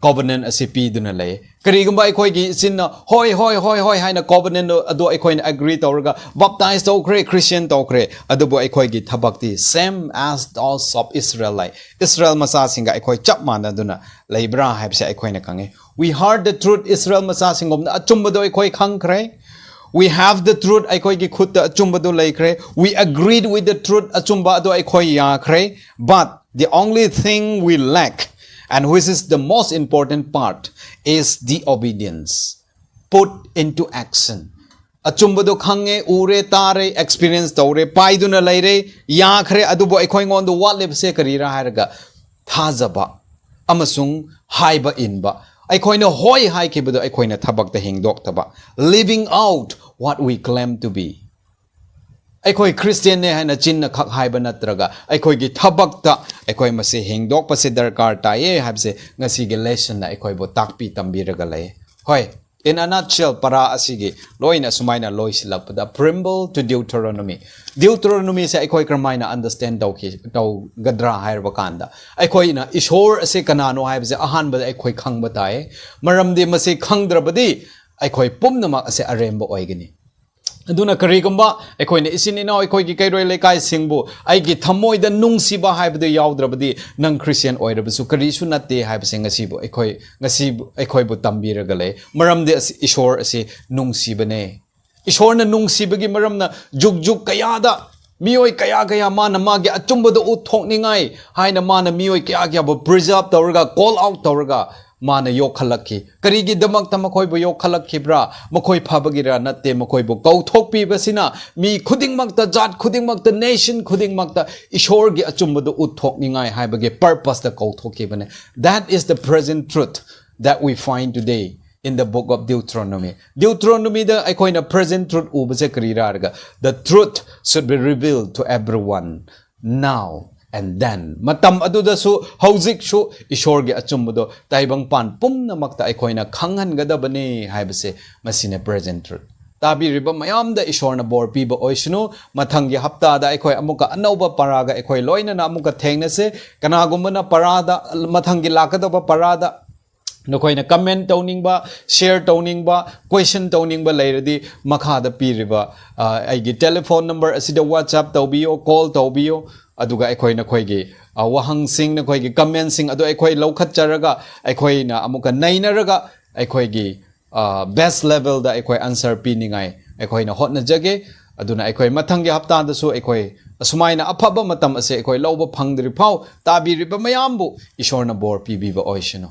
covenant ꯑꯁꯤ ꯄꯤꯗꯨꯅ ꯂꯩ꯫ ꯀꯔꯤꯒꯨꯝꯕ ꯑꯩꯈꯣꯏꯒꯤ ꯏꯆꯤꯟꯅ "ꯍꯣꯏ, ꯍꯣꯏ, ꯍꯣꯏ, ꯍꯣꯏ" ꯍꯥꯏꯅ covenant ꯑꯗꯨ ꯑꯩꯈꯣꯏꯅ agree ꯇꯧꯔꯒ baptize ꯇꯧꯈ꯭ꯔꯦ, Christian ꯇꯧꯈ꯭ꯔꯦ, ꯑꯗꯨꯕꯨ ꯑꯩꯈꯣꯏꯒꯤ ꯊꯕꯛꯇꯤ same as those of Israelite, ꯏꯁꯔꯥꯌꯦꯜ ꯃꯆꯥꯁꯤꯡꯒ ꯑꯩꯈꯣꯏ ꯆꯞ ꯃꯥꯟꯅꯗꯨꯅ ꯂꯩꯕ꯭ꯔꯥ ꯍꯥꯏꯕꯁꯦ ꯑꯩꯈꯣꯏꯅ ꯈꯪꯉꯤ꯫ We heard the truth, ꯏꯁꯔꯥꯌꯦꯜ ꯃꯆꯥꯁꯤꯡꯒꯨꯝꯅ ꯑꯆꯨꯝꯕꯗꯣ ꯑꯩꯈꯣꯏ ꯈꯪꯈ꯭ꯔꯦ꯫ We have the truth, ꯑꯩꯈꯣꯏꯒꯤ ꯈꯨꯠꯇ ꯑꯆꯨꯝꯕꯗꯨ ꯂꯩꯈ꯭ꯔꯦ꯫ We agreed with the truth, ꯑꯆꯨꯝꯕ ꯑꯗꯨ ꯑꯩꯈꯣꯏ ꯌꯥꯈ꯭ꯔꯦ꯫ But the only thing we lack, and which is the most important part, is the obedience put into action. ꯑꯆꯨꯝꯕꯗꯣ ꯈꯪꯉꯦ, ꯎꯔꯦ, ꯇꯥꯔꯦ, experience ꯇꯧꯔꯦ, ꯄꯥꯏꯗꯨꯅ ꯂꯩꯔꯦ, ꯌꯥꯈ꯭ꯔꯦ, ꯑꯗꯨꯕꯨ ꯑꯩꯈꯣꯏꯉꯣꯟꯗ ꯋꯥꯠꯂꯤꯕꯁꯦ ꯀꯔꯤꯔꯥ ꯍꯥꯏꯔꯒ ꯊꯥꯖꯕ ꯑꯃꯁꯨꯡ ꯍꯥꯏꯕ ꯏꯟꯕ꯫ ꯑꯩꯈꯣꯏꯅ ꯍꯣꯏ ꯍꯥꯏꯈꯤꯕꯗꯣ ꯑꯩꯈꯣꯏꯅ ꯊꯕꯛꯇ ꯍꯤꯡꯗꯣꯛꯇꯕ, living out what we claim to be꯫ ꯑꯩꯈꯣꯏ ꯈ꯭ꯔꯤꯁꯇꯤꯌꯟꯅꯦ ꯍꯥꯏꯅ ꯆꯤꯟꯅ ꯈꯛ ꯍꯥꯏꯕ ꯅꯠꯇ꯭ꯔꯒ ꯑꯩꯈꯣꯏꯒꯤ ꯊꯕꯛꯇ ꯑꯩꯈꯣꯏ ꯃꯁꯤ ꯍꯤꯡꯗꯣꯛꯄꯁꯤ ꯗꯔꯀꯥꯔ ꯇꯥꯏꯌꯦ ꯍꯥꯏꯕꯁꯦ ꯉꯁꯤꯒꯤ lessonꯅ ꯑꯩꯈꯣꯏꯕꯨ ꯇꯥꯛꯄꯤ ꯇꯝꯕꯤꯔꯒ ꯂꯩ꯫ ꯍꯣꯏ, in a nutshell, ꯄꯔꯥ ꯑꯁꯤꯒꯤ ꯂꯣꯏꯅ ꯁꯨꯃꯥꯏꯅ ꯂꯣꯏꯁꯤꯜꯂꯛꯄꯗ, preamble to Deuteronomy, Deuteronomyꯁꯦ ꯑꯩꯈꯣꯏ ꯀꯔꯝꯍꯥꯏꯅ understand ꯇꯧꯈꯤ, ꯇꯧꯒꯗ꯭ꯔꯥ ꯍꯥꯏꯔꯕ ꯀꯥꯟꯗ, ꯑꯩꯈꯣꯏꯅ ꯏꯁꯣꯔ ꯑꯁꯤ ꯀꯅꯥꯅꯣ ꯍꯥꯏꯕꯁꯦ ꯑꯍꯥꯟꯕꯗ ꯑꯩꯈꯣꯏ ꯈꯪꯕ ꯇꯥꯏ꯫ ꯃꯔꯝꯗꯤ ꯃꯁꯤ ꯈꯪꯗ꯭ꯔꯕꯗꯤ ꯑꯩꯈꯣꯏ ꯄꯨꯝꯅꯃꯛ ꯑꯁꯦ ꯑꯔꯦꯝꯕ ꯑꯣꯏꯒꯅꯤ꯫ ꯑꯗꯨꯅ ꯀꯔꯤꯒꯨꯝꯕ ꯑꯩꯈꯣꯏꯅ ꯏꯆꯤꯟ ꯏꯅꯥꯎ, ꯑꯩꯈꯣꯏꯒꯤ ꯀꯩꯔꯣꯏ ꯂꯩꯀꯥꯏꯁꯤꯡꯕꯨ ꯑꯩꯒꯤ ꯊꯃꯣꯏꯗ ꯅꯨꯡꯁꯤꯕ ꯍꯥꯏꯕꯗꯨ ꯌꯥꯎꯗ꯭ꯔꯕꯗꯤ, ꯅꯪ ꯈ꯭ꯔꯤꯁꯇꯤꯌꯟ ꯑꯣꯏꯔꯕꯁꯨ ꯀꯔꯤꯁꯨ ꯅꯠꯇꯦ ꯍꯥꯏꯕꯁꯦ ꯉꯁꯤꯕꯨ ꯑꯩꯈꯣꯏ, ꯉꯁꯤꯕꯨ ꯑꯩꯈꯣꯏꯕꯨ ꯇꯝꯕꯤꯔꯒ ꯂꯩ꯫ ꯃꯔꯝꯗꯤ ꯑꯁꯤ ꯏꯁꯣꯔ ꯑꯁꯤ ꯅꯨꯡꯁꯤꯕꯅꯦ꯫ ꯏꯁꯣꯔꯅ ꯅꯨꯡꯁꯤꯕꯒꯤ ꯃꯔꯝꯅ ꯖꯨꯛ ꯖꯨꯛ ꯀꯌꯥꯗ, ꯃꯤꯑꯣꯏ ꯀꯌꯥ ꯀꯌꯥ ꯃꯥꯅ ꯃꯥꯒꯤ ꯑꯆꯨꯝꯕꯗ ꯎꯠꯊꯣꯛꯅꯤꯡꯉꯥꯏ ꯍꯥꯏꯅ ꯃꯥꯅ ꯃꯤꯑꯣꯏ ꯀꯌꯥ ꯀꯌꯥꯕꯨ preserve ꯇꯧꯔꯒ, call out ꯇꯧꯔꯒ ꯃꯥꯅ ꯌꯣꯛꯈꯠꯂꯛꯈꯤ꯫ ꯀꯔꯤꯒꯤꯗꯃꯛꯇ ꯃꯈꯣꯏꯕꯨ ꯌꯣꯛꯈꯠꯂꯛꯈꯤꯕ꯭ꯔꯥ? ꯃꯈꯣꯏ ꯐꯕꯒꯤꯔꯥ? ꯅꯠꯇꯦ, ꯃꯈꯣꯏꯕꯨ ꯀꯧꯊꯣꯛꯄꯤꯕꯁꯤꯅ ꯃꯤ ꯈꯨꯗꯤꯡꯃꯛꯇ, ꯖꯥꯠ ꯈꯨꯗꯤꯡꯃꯛꯇ, nation ꯈꯨꯗꯤꯡꯃꯛꯇ ꯏꯁꯣꯔꯒꯤ ꯑꯆꯨꯝꯕꯗꯨ ꯎꯠꯊꯣꯛꯅꯤꯡꯉꯥꯏ ꯍꯥꯏꯕꯒꯤ purposeꯇ ꯀꯧꯊꯣꯛꯈꯤꯕꯅꯦ꯫ That is the present truth that we find today. in the book of Deuteronomy. Deuteronomyꯗ ꯑꯩꯈꯣꯏꯅ present truth ꯎꯕꯁꯦ ꯀꯔꯤꯔꯥ ꯍꯥꯏꯔꯒ, the truth should be revealed to everyone now and then. ꯃꯇꯝ ꯑꯗꯨꯗꯁꯨ ꯍꯧꯖꯤꯛꯁꯨ ꯏꯁꯣꯔꯒꯤ ꯑꯆꯨꯝꯕꯗꯣ ꯇꯥꯏꯕꯪꯄꯥꯟ ꯄꯨꯝꯅꯃꯛꯇ ꯑꯩꯈꯣꯏꯅ ꯈꯪꯍꯟꯒꯗꯕꯅꯤ ꯍꯥꯏꯕꯁꯦ, ꯃꯁꯤꯅ present truth꯫ ꯇꯥꯕꯤꯔꯤꯕ ꯃꯌꯥꯝꯗ ꯏꯁꯣꯔꯅ ꯕꯣꯔ ꯄꯤꯕ ꯑꯣꯏꯁꯅꯨ꯫ ꯃꯊꯪꯒꯤ ꯍꯞꯇꯥꯗ ꯑꯩꯈꯣꯏ ꯑꯃꯨꯛꯀ ꯑꯅꯧꯕ ꯄꯔꯥꯒ ꯑꯩꯈꯣꯏ ꯂꯣꯏꯅꯅ ꯑꯃꯨꯛꯀ ꯊꯦꯡꯅꯁꯦ꯫ ꯀꯅꯥꯒꯨꯝꯕꯅ ꯄꯔꯥꯗ, ꯃꯊꯪꯒꯤ ꯂꯥꯛꯀꯗꯕ ꯄꯔꯥꯗ ꯅꯈꯣꯏꯅ comment ꯇꯧꯅꯤꯡꯕ, share ꯇꯧꯅꯤꯡꯕ, question ꯇꯧꯅꯤꯡꯕ ꯂꯩꯔꯗꯤ, ꯃꯈꯥꯗ ꯄꯤꯔꯤꯕ, ꯑ, ꯑꯩꯒꯤ telephone number ꯑꯁꯤꯗ WhatsApp ꯇꯧꯕꯤꯌꯣ, call ꯇꯧꯕꯤꯌꯣ꯫ ꯑꯗꯨꯒ ꯑꯩꯈꯣꯏ ꯅꯈꯣꯏꯒꯤ, ꯑ, ꯋꯥꯍꯪꯁꯤꯡ, ꯅꯈꯣꯏꯒꯤ commentꯁꯤꯡ ꯑꯗꯨ ꯑꯩꯈꯣꯏ ꯂꯧꯈꯠꯆꯔꯒ, ꯑꯩꯈꯣꯏꯅ ꯑꯃꯨꯛꯀ ꯅꯩꯅꯔꯒ, ꯑꯩꯈꯣꯏꯒꯤ, ꯑ, best levelꯗ ꯑꯩꯈꯣꯏ answer ꯄꯤꯅꯤꯡꯉꯥꯏ ꯑꯩꯈꯣꯏꯅ ꯍꯣꯠꯅꯖꯒꯦ꯫ ꯑꯗꯨꯅ ꯑꯩꯈꯣꯏ ꯃꯊꯪꯒꯤ ꯍꯞꯇꯥꯗꯁꯨ ꯑꯩꯈꯣꯏ ꯑꯁꯨꯃꯥꯏꯅ ꯑꯐꯕ ꯃꯇꯝ ꯑꯁꯦ ꯑꯩꯈꯣꯏ ꯂꯧꯕ ꯐꯪꯗ꯭ꯔꯤ ꯐꯥꯎ, ꯇꯥꯕꯤꯔꯤꯕ ꯃꯌꯥꯝꯕꯨ ꯏꯁꯣꯔꯅ ꯕꯣꯔ ꯄꯤꯕꯤꯕ ꯑꯣꯏꯁꯅꯨ꯫